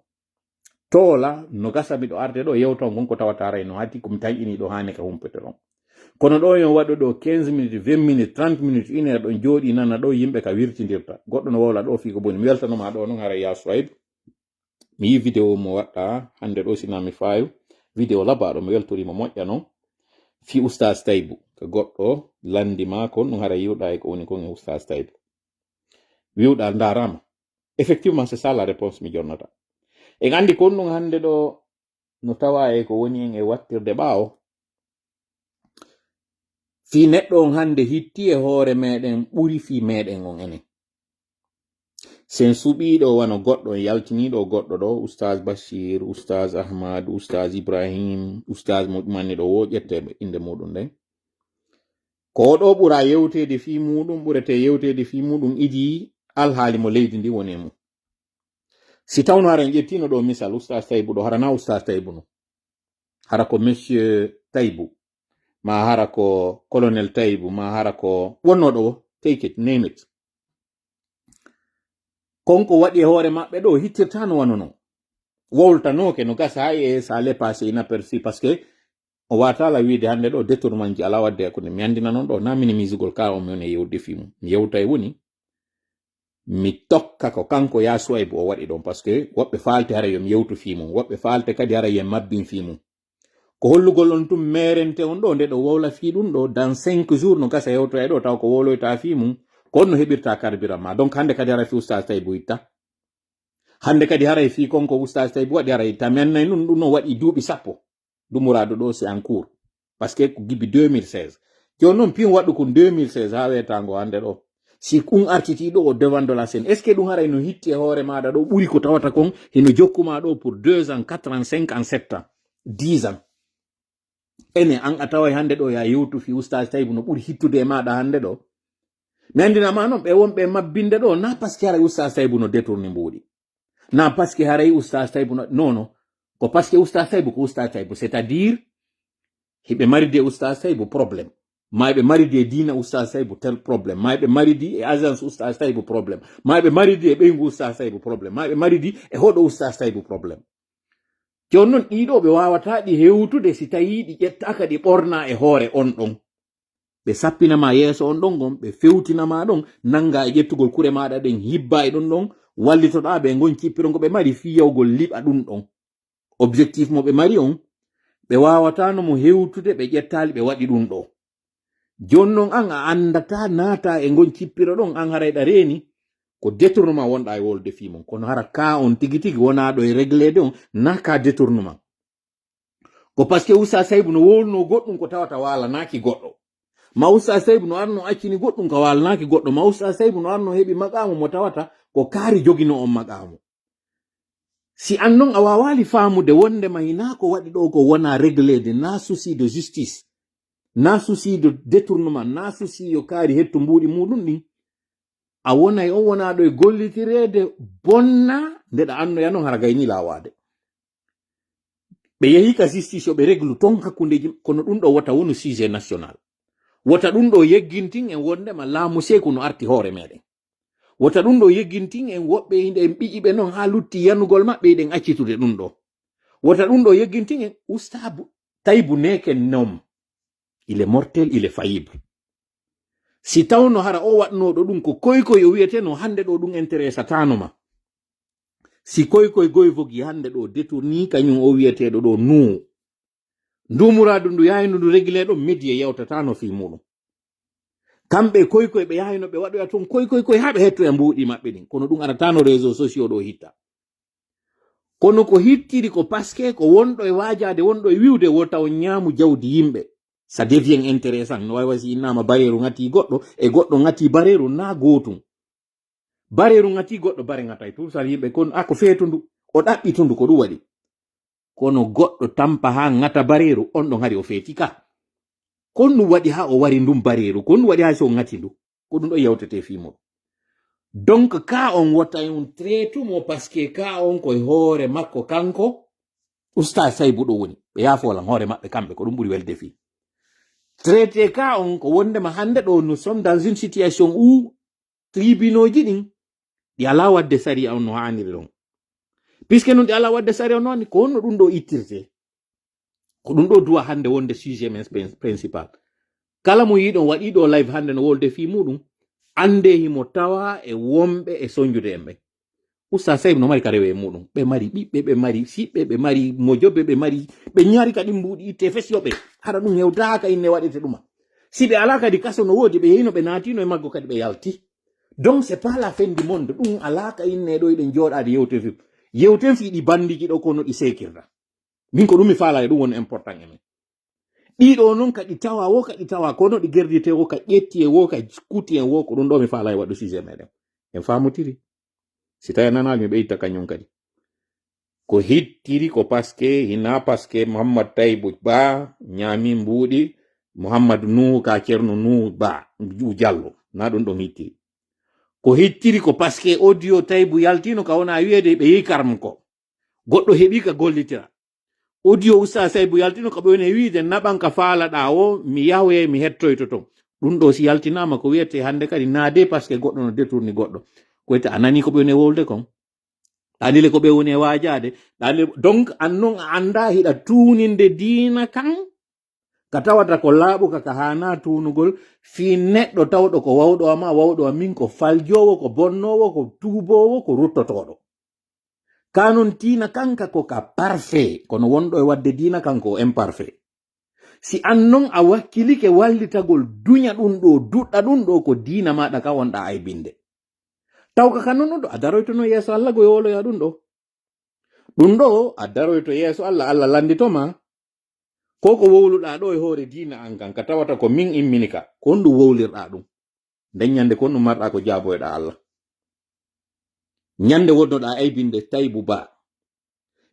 Toola no gasa miɗo arde ɗoo yewta on kon ko tawata haray no hati ko mi tanƴinii ɗoo haani ka humpito ɗon. Kono ɗoo yo waɗu ɗoo quinze minutes, vingt minutes, trente minutes, une heure ɗon jooɗii nana ɗoo yimɓe ka wirtindirta. Goɗɗo no wowla ɗoo fii ko boni. Mi weltanomaa ɗoo non haray yaa Suwayb. Mi yi vidéo mo waɗɗaa hannde ɗoo sina mi faayu. Vidéo labaaɗo, mi weltorii mo moƴƴa non. Fii Oustaz Taybou. Ko goɗɗo lanndi maa kon ɗun haray yiwɗaa e ko woni kon e Oustaz Taybou. Wiwɗaa ndaaraama. Effectivement, c'est ça la réponse mi jonnata. En anndi kon ɗun hannde ɗoo no tawaa e ko woni en e wattirde ɓaawo. Fii neɗɗo on hannde hitti e hoore meɗen ɓuri fii meɗen on enen. Sen suɓii ɗoo wano goɗɗo, en yaltinii ɗoo goɗɗo ɗoo, Oustaz Bashir, Oustaz Ahmad, Oustaz Ibrahim, Oustaz mo ɗumanni ɗoo wo ƴettee innde muuɗum nden. Ko o ɗoo ɓuraa yewteede fii muuɗum, ɓuretee yewteede fii muuɗum idii alhaali mo leydi ndi woni e mum. Si tawno hara en ƴettino ɗo misal Oustaz Taibou ɗo, hara na Oustaz Taibou no, hara ko Monsieur Taibou, ma hara ko Colonel Taibou, ma hara ko wonno ɗo, take it, name it. Kon ko waɗi e hoore maɓɓe ɗo hittirta no wano non. Wowltanooke no gasa hay e ça allait passer inaperçu, parce que o wata ala wiide hannde ɗo détournement ji ala wadde hakkunde. Mi anndina non ɗo na minimisugol ka on mi woni e yewde fii mum. Mi yewta e woni mi tokka ko kanko ya Suwaybu o waɗi ɗon, parce que woɓɓe faalte hara yo mi yewtu fii mum, woɓɓe faalte kadi hara yo mabbin fii mum. Ko hollugol on tun meerente on ɗo, nde ɗo wowla fii ɗum ɗo, dans cinq jours no gasa hewtoya ɗo, taw ko wowloyta fii mum, ko on no heɓirta carburant ma. Donc hannde kadi hara fii Oustaz Taibou itta. Hannde kadi haray fii kon ko Oustaz Taibou waɗi hara itta. Mi annay nun ɗum no waɗi duuɓi sappo. Ɗum muraadu ɗo c'est en cours. Parce que ko gibi deux mille seize. Jooni noon piyon waɗu kon deux mille seize haa weetaango hannde ɗo. Si ɗum artiti ɗo au devant de la scène, est-ce que ɗum haray no hitti e hoore maaɗa ɗo ɓuri ko tawata kon hino jokku ma ɗo pour deux ans, quatre ans, cinq ans, sept ans, dix ans? Ene an a taway hannde ɗo ya yewtu fii Oustaz Taibou no ɓuri hittude e maaɗa hannde ɗo. Mi anndina ma noon ɓe wonɓe e mabbinde ɗo na parce que haray Oustaz Taibou no détourni mbuuɗi. Na parce que haray Oustaz Taibou no, non, non. Ko parce que Oustaz Taibou ko Oustaz Taibou, c'est-à-dire hiɓe mari de Oustaz Taibou problème. Ma hiɓe mari de diina Oustaz Taibou tel problème. Ma hiɓe mari di e agence Oustaz Taibou problème. Ma hiɓe mari di e ɓeyngu Oustaz Taibou problème. Ma hiɓe mari di e hoɗo Oustaz Taibou problème. Jooni noon ɗiɗo ɓe wawata ɗi hewtude si tawi ɗi ƴettaka ɗi ɓorna e hoore on ɗon. Ɓe sappina ma yeeso on ɗon ngon, ɓe fewtina ma ɗon, nanga e ƴettugol kure maɗa ɗen, hibba e ɗon ɗon, wallitoɗa ɓe ngon cippiro ngo ɓe mari fii yawgol liɓa ɗum ɗon. Objectif mo ɓe mari on, ɓe wawatano mo hewtude, ɓe ƴettali ɓe waɗi ɗum ɗo. Jooni non an a andata naata e ngon cippiro ɗon, an haray ɗa reeni, ko détournement wonɗa e wolde fii mon. Kono hara ka on tigi tigi wona ɗo e régléde on, na ka détournement. Ko parce que Oustaz Saibou no wowluno goɗɗum ko tawata walanaaki goɗɗo. Ma Oustaz Saibou no arno accini goɗɗum ko walanaaki goɗɗo. Ma Oustaz Saibou no arno heɓi maqaamu mo tawata ko kaari jogino on maqaamu. Si an non a wawaali faamude wonde ma hinaa ko waɗi ɗo ko wona régléde, na souci de justice, na souci de détournement, na souci yo kaari hettu mbuuɗi muɗum ɗin, a wonay on wona ɗo e gollitireede bonna, nde ɗa annoya non hara gayni laawaade. Ɓe yehi ka justice yo ɓe réglu ton hakkundeji, kono ɗum ɗo wota wonu sujet national. Wota ɗum ɗo yeggintin en wondema laamu seeku no arti hoore meɗen. Wota ɗum ɗo yeggintin en woɓɓe hiɗen ɓiƴi ɓe non haa lutti yanugol maɓɓe hiɗen accitude ɗum ɗo. Wota ɗum ɗo yeggintin en Oustaz Taibou n'est qu'un homme. Il est mortel, il est faillible. Si tawno hara o waɗnoɗo ɗum ko koykoy o wiyeteno hande ɗo ɗum intéressatano ma. Si koykoy goy vogi hande ɗo détourni kañum o wiyeteɗo ɗo nuu. Ndu muraadu ndu yahino ndu régler ɗo média yewtatano fii muɗum. Kamɓe koykoy ɓe yahino ɓe waɗoya ton koykoy koy haa ɓe hettoya mbuuɗi maɓɓe ɗin. Kono ɗum aratano réseaux sociaux ɗo hitta. Kono ko hittiri ko parce que ko wonɗo e waajaade, wonɗo e wiwde wota on ñaamu jawdi yimɓe. Ça devient intéressant. No wawi wasi innama bareeru ŋati goɗɗo, e goɗɗo ŋati bareeru na gootum. Bareeru ŋati goɗɗo bare ŋatay. Tout ça yimɓe kon, a ko feetundu. O ɗaɓɓitundu ko ɗum waɗi. Kono goɗɗo tampa haa ŋata bareeru, on ɗon hari o feeti ka. Kon ɗum waɗi haa o wari ndun bareeru, kon ɗum waɗi haa si o ŋati ndu. Ko ɗum ɗo yewtete fii muɗum. Donc, ka on wota on traitu mo, parce que ka on koye hoore makko kanko, Oustaz Saibou ɗo woni. Ɓe yaafolan hoore maɓɓe kamɓe, ko ɗum ɓuri welde fii. Traité ka on ko wondema hande ɗo, nous sommes dans une situation où tribunaux ji ɗin, ɗi ala wadde sariya on no haaniri ɗon. Puisque non ɗi ala wadde sariya on no haaniri, ko honno ɗum ɗo ittirte? Ko ɗum ɗo duwa hande wonde sujet men prin-, principal. Kala mo yiɗon waɗi ɗo live hande no wolde fii muɗum, ande himo tawa e wonɓe e sonjude en ɓen. Oustaz Saibou no mari ka rewe e muɗum. Ɓe mari ɓiɓɓe, ɓe mari siɓɓe, ɓe mari mojobe, ɓe mari, ɓe ñaari ka ɗin mbuuɗi itte fes yoɓe. Hara ɗum hewtaaka inne waɗete ɗuma. Si ɓe ala kadi kaso no woodi, ɓe yeyno ɓe naatino e maggo kadi ɓe yalti. Donc c'est pas la fin du monde. Ɗum ala ka inne ɗo iɗen jooɗaade yewten fii. Yewten fii ɗi bandiji ɗo kono ɗi seekirta. Min ko ɗum mi faala e ɗum woni important e men. Ɗiɗo non kadi tawa wo kadi tawa kono ɗi gerdite wo ka ƴetti e wo ka kuti en wo ko ɗum ɗo mi faala e waɗu sujet meɗen. En famotiri. Si tawi a nanaali mi ɓeyta kañum kadi. Ko hittiri ko parce que hina parce que Mouhammad Taibou Ba ñaami mbuuɗi Mouhammad Nuhu ka Ceerno Nuhu Ba Ju-, Jallo. Na ɗum ɗon hittiri. Ko hettiri ko parce que audio Taybu yaltino ka wona wiyeede ɓe yehi Karm ko. Goɗɗo heɓi ka gollitira. Audio Oustaz Taybu yaltino ka ɓe woni wiide naɓan ka faalaɗa o, mi yahoyay mi hettoyto ton. Ɗum ɗo si yaltinaama ko wiyete hannde kadi naade parce que goɗɗo no détourni goɗɗo. Ko wiyete a nani ko ɓe woni wolde kon. Ɗaanile ko ɓe woni e waajaade. Ɗaanile, donc an non a annda hiɗa tuuninde diina kan. Ka tawata ko laaɓuka ka haana tuunugol, fii neɗɗo tawɗo ko wawɗo ama, wawɗo amin, ko faljoowo, ko bonnoowo, ko tuuboowo, ko ruttotooɗo. Ka non diina kanka ko ka parfait, kono wonɗo e waɗde diina kanko o imparfait. Si an non a wakkilike wallitagol duña ɗum ɗo, duɗɗa ɗum ɗo, ko diina maɗa ka wonɗa aybinde. Taw ka kan non ɗo, a daroytono yeeso Allah go woloya ɗum ɗo. Ɗum ɗo, a daroyto yeeso Allah, Allah lanndito ma. Ko ko wowluɗa ɗo e hoore diina an kan, ka tawata ko min immini ka, ko honɗum wowlirɗa ɗum? Nden ñande ko honɗum marɗa ko jaaboyɗa Allah? Ñande wonnoɗa aybinde Taybu Ba,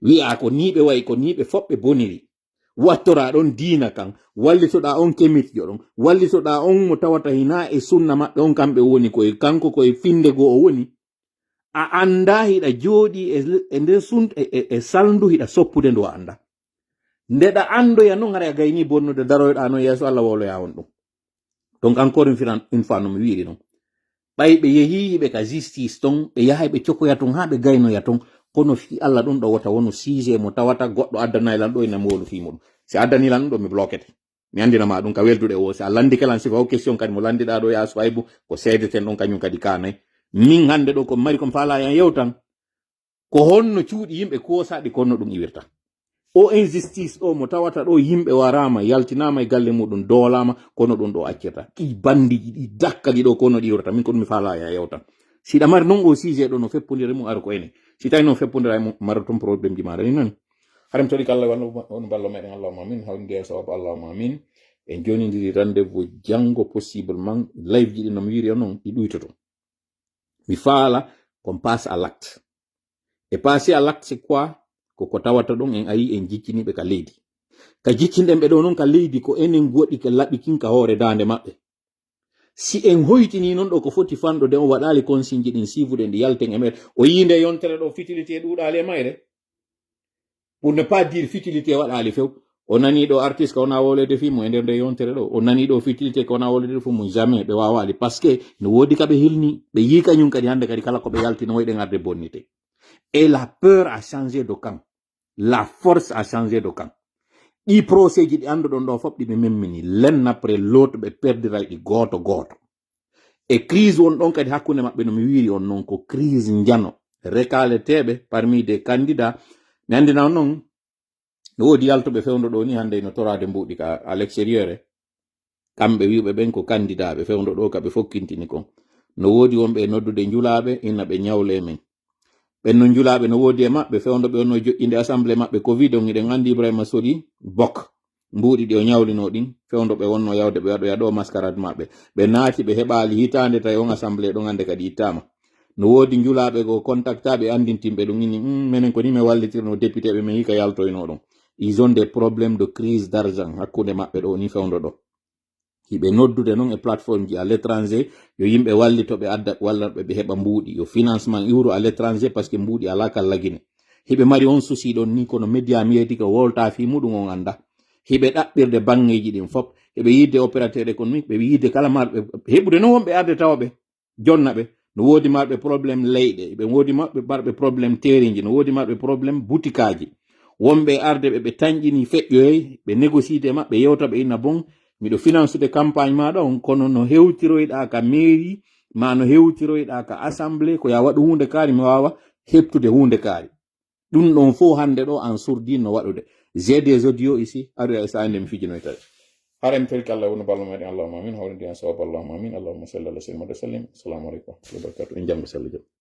wi'a ko ni ɓe wayi, ko ni ɓe fof ɓe boniri. Wattora ɗon diina kan, wallitoɗa on kemitjo ɗon, wallitoɗa on mo tawata hina e sunna maɓɓe on, kamɓe woni koye kanko, koye finde goo o woni. A annda hiɗa jooɗi e, e nder sun-, e, e, e salndu hiɗa soppude ndu a annda. Nde ɗa anndoya non, haray a gayni bonnude, daroyɗa non yeeso Allah wowloya on ɗum. Donc encore une fois, une fois no mi wi'iri non. Ɓay ɓe yehi ɓe ka justice ton, ɓe yahay ɓe cokoya ton haa ɓe gaynoya ton, kono fii Allah ɗum ɗo wota wonu sujet mo tawata goɗɗo addanay lan ɗo ina moolu fii muɗum. Si addani lan ɗum ɗo mi blokete. Mi anndina ma ɗum ka welduɗe o, si a lanndike lan sifa o question kadi mo lanndiɗa ɗo ya Suwaybu, ko seedeten ɗon kañum kadi kanay. Min hannde ɗo ko mari ko mi faala yan yewtan. Ko honno cuuɗi yimɓe koosaɗi kono ɗum iwirta? O injustice ɗo mo tawata ɗo yimɓe waraama, yaltinaama e galle muɗum, doolaama, kono ɗum ɗo accirta. Ɗi bandiji, ɗi dakkali ɗo kono ɗi iwirta. Min ko ɗum mi faala ya yewtan. Si ɗa mari non o sujet ɗo no feppondire mum ara ko ene. Si tawi non feppondira e mum, mara ton problème ji maɗa ni non. Haɗa mi toɗi kala wano, on ballo meɗen, Allahumma amin. Hawndi e sabab, Allahumma amin. En jonidiri rendez-vous janngo possiblement. Live ji ɗi no mi wiiri on non, ɗi ɗuytoto. Mi faala kon passe à l'acte. Et passer à l'acte, c'est quoi? Ko ko tawata ɗon en ayi en jicciniɓe ka leydi. Ka jiccinɗen ɓe ɗo non ka leydi, ko enen waɗi ka laɓi kin ka hoore daande maɓɓe. Si en hoytini non ɗo ko foti fanɗude on, waɗaali consigne ji ɗin, siifuɗen ɗi, yalten e meɗen. O yii nde yontere ɗo fitilité ɗuuɗaali e mayre. Pour ne pas dire fitilité waɗaali few. O nani ɗo artiste ka wona wolede fii mo e nder nde yontere ɗo. O nani ɗo fitilité ka wona wolede fii mo, jamais ɓe wawaali. Parce que no woodi ka ɓe hilni, ɓe yii kañum kadi hannde kadi kala ko ɓe yaltino wayɗen arde bonnite. Et la peur a changé de camp. La force a changé de camp. Ɗi procès ji ɗi annduɗon ɗo fof ɗi ɓe memmini. L'un après l'autre ɓe perdiray ɗi gooto gooto. E crise won ɗon kadi hakkunde maɓɓe no mi wiiri on non ko crise njano. Recaleteeɓe parmi des candidats. Mi anndina on non, no woodi yaltuɓe fewndo ɗo ni hannde no toraade mbuuɗi ka à l'extérieur. Kamɓe wi'uɓe ɓen ko candidaaɓe fewndo ɗo ka ɓe fokkintini kon. No woodi wonɓe e noddude njulaaɓe, ina ɓe ñawle men. Ɓen no njulaaɓe no woodi e maɓɓe, fewndo ɓe on no joƴƴinde assemblée maɓɓe covid on, hiɗen anndi Ibrahima Soli Bok. Mbuuɗi ɗi o ñawlino ɗin, fewndo ɓe wonno yawde ɓe waɗoya ɗo mascarade maɓɓe. Ɓe naati ɓe heɓaali hitaande tawi on assemblée ɗon hannde kadi ittaama. No woodi njulaaɓe goo contactaaɓe anndintinɓe ɗum ini, "Hmm, menen ko ni mi wallitirno député ɓe men hika yaltoyno ɗon." Ils ont des problèmes de crise d'argent hakkunde maɓɓe ɗo ni fewndo ɗo. Hiɓe noddude non e plateforme ji à l'étranger, yo yimɓe wallito ɓe adda, walla ɓe, ɓe heɓa mbuuɗi, yo financement iwru à l'étranger, parce que mbuuɗi alaa kala Guinée. Hiɓe mari on souci ɗon ni, kono média médiatique o wolta fii muɗum on annda. Hiɓe ɗaɓɓirde banŋeeji ɗin fof, hiɓe yiɗde opérateur économique, ɓe yiɗde kala marɓe, heɓude non wonɓe arde tawa ɓe jonna ɓe. No woodi marɓe problème leyɗe, ɓe woodi maɓɓe marɓe problème teerinji, no woodi marɓe problème butikaaji. Wonɓe arde ɓe, ɓe tanƴini feƴƴoyey, ɓe négociide maɓɓe, yewta ɓe ina bon, miɗo finansude campagne maɗa on, kono no hewtiroyɗa ka mairie, ma no hewtiroyɗa ka assemblée, ko ya waɗu huunde kaari, mi waawa heɓtude huunde kaari. Ɗum ɗon fof hannde ɗo an surdi no waɗude. J'ai des audios ici, aɗa e sa nde mi fijinoyta. Hare mi torike Allah woni ballo meɗen, Allahumma amin, hawrindi en sawab, Allahumma amin, Allahumma salli ala sayyidina Muhammad wa sallim. Assalamu aleykum wa rahmatullahi wa barakatuh. En janngo sallah jam.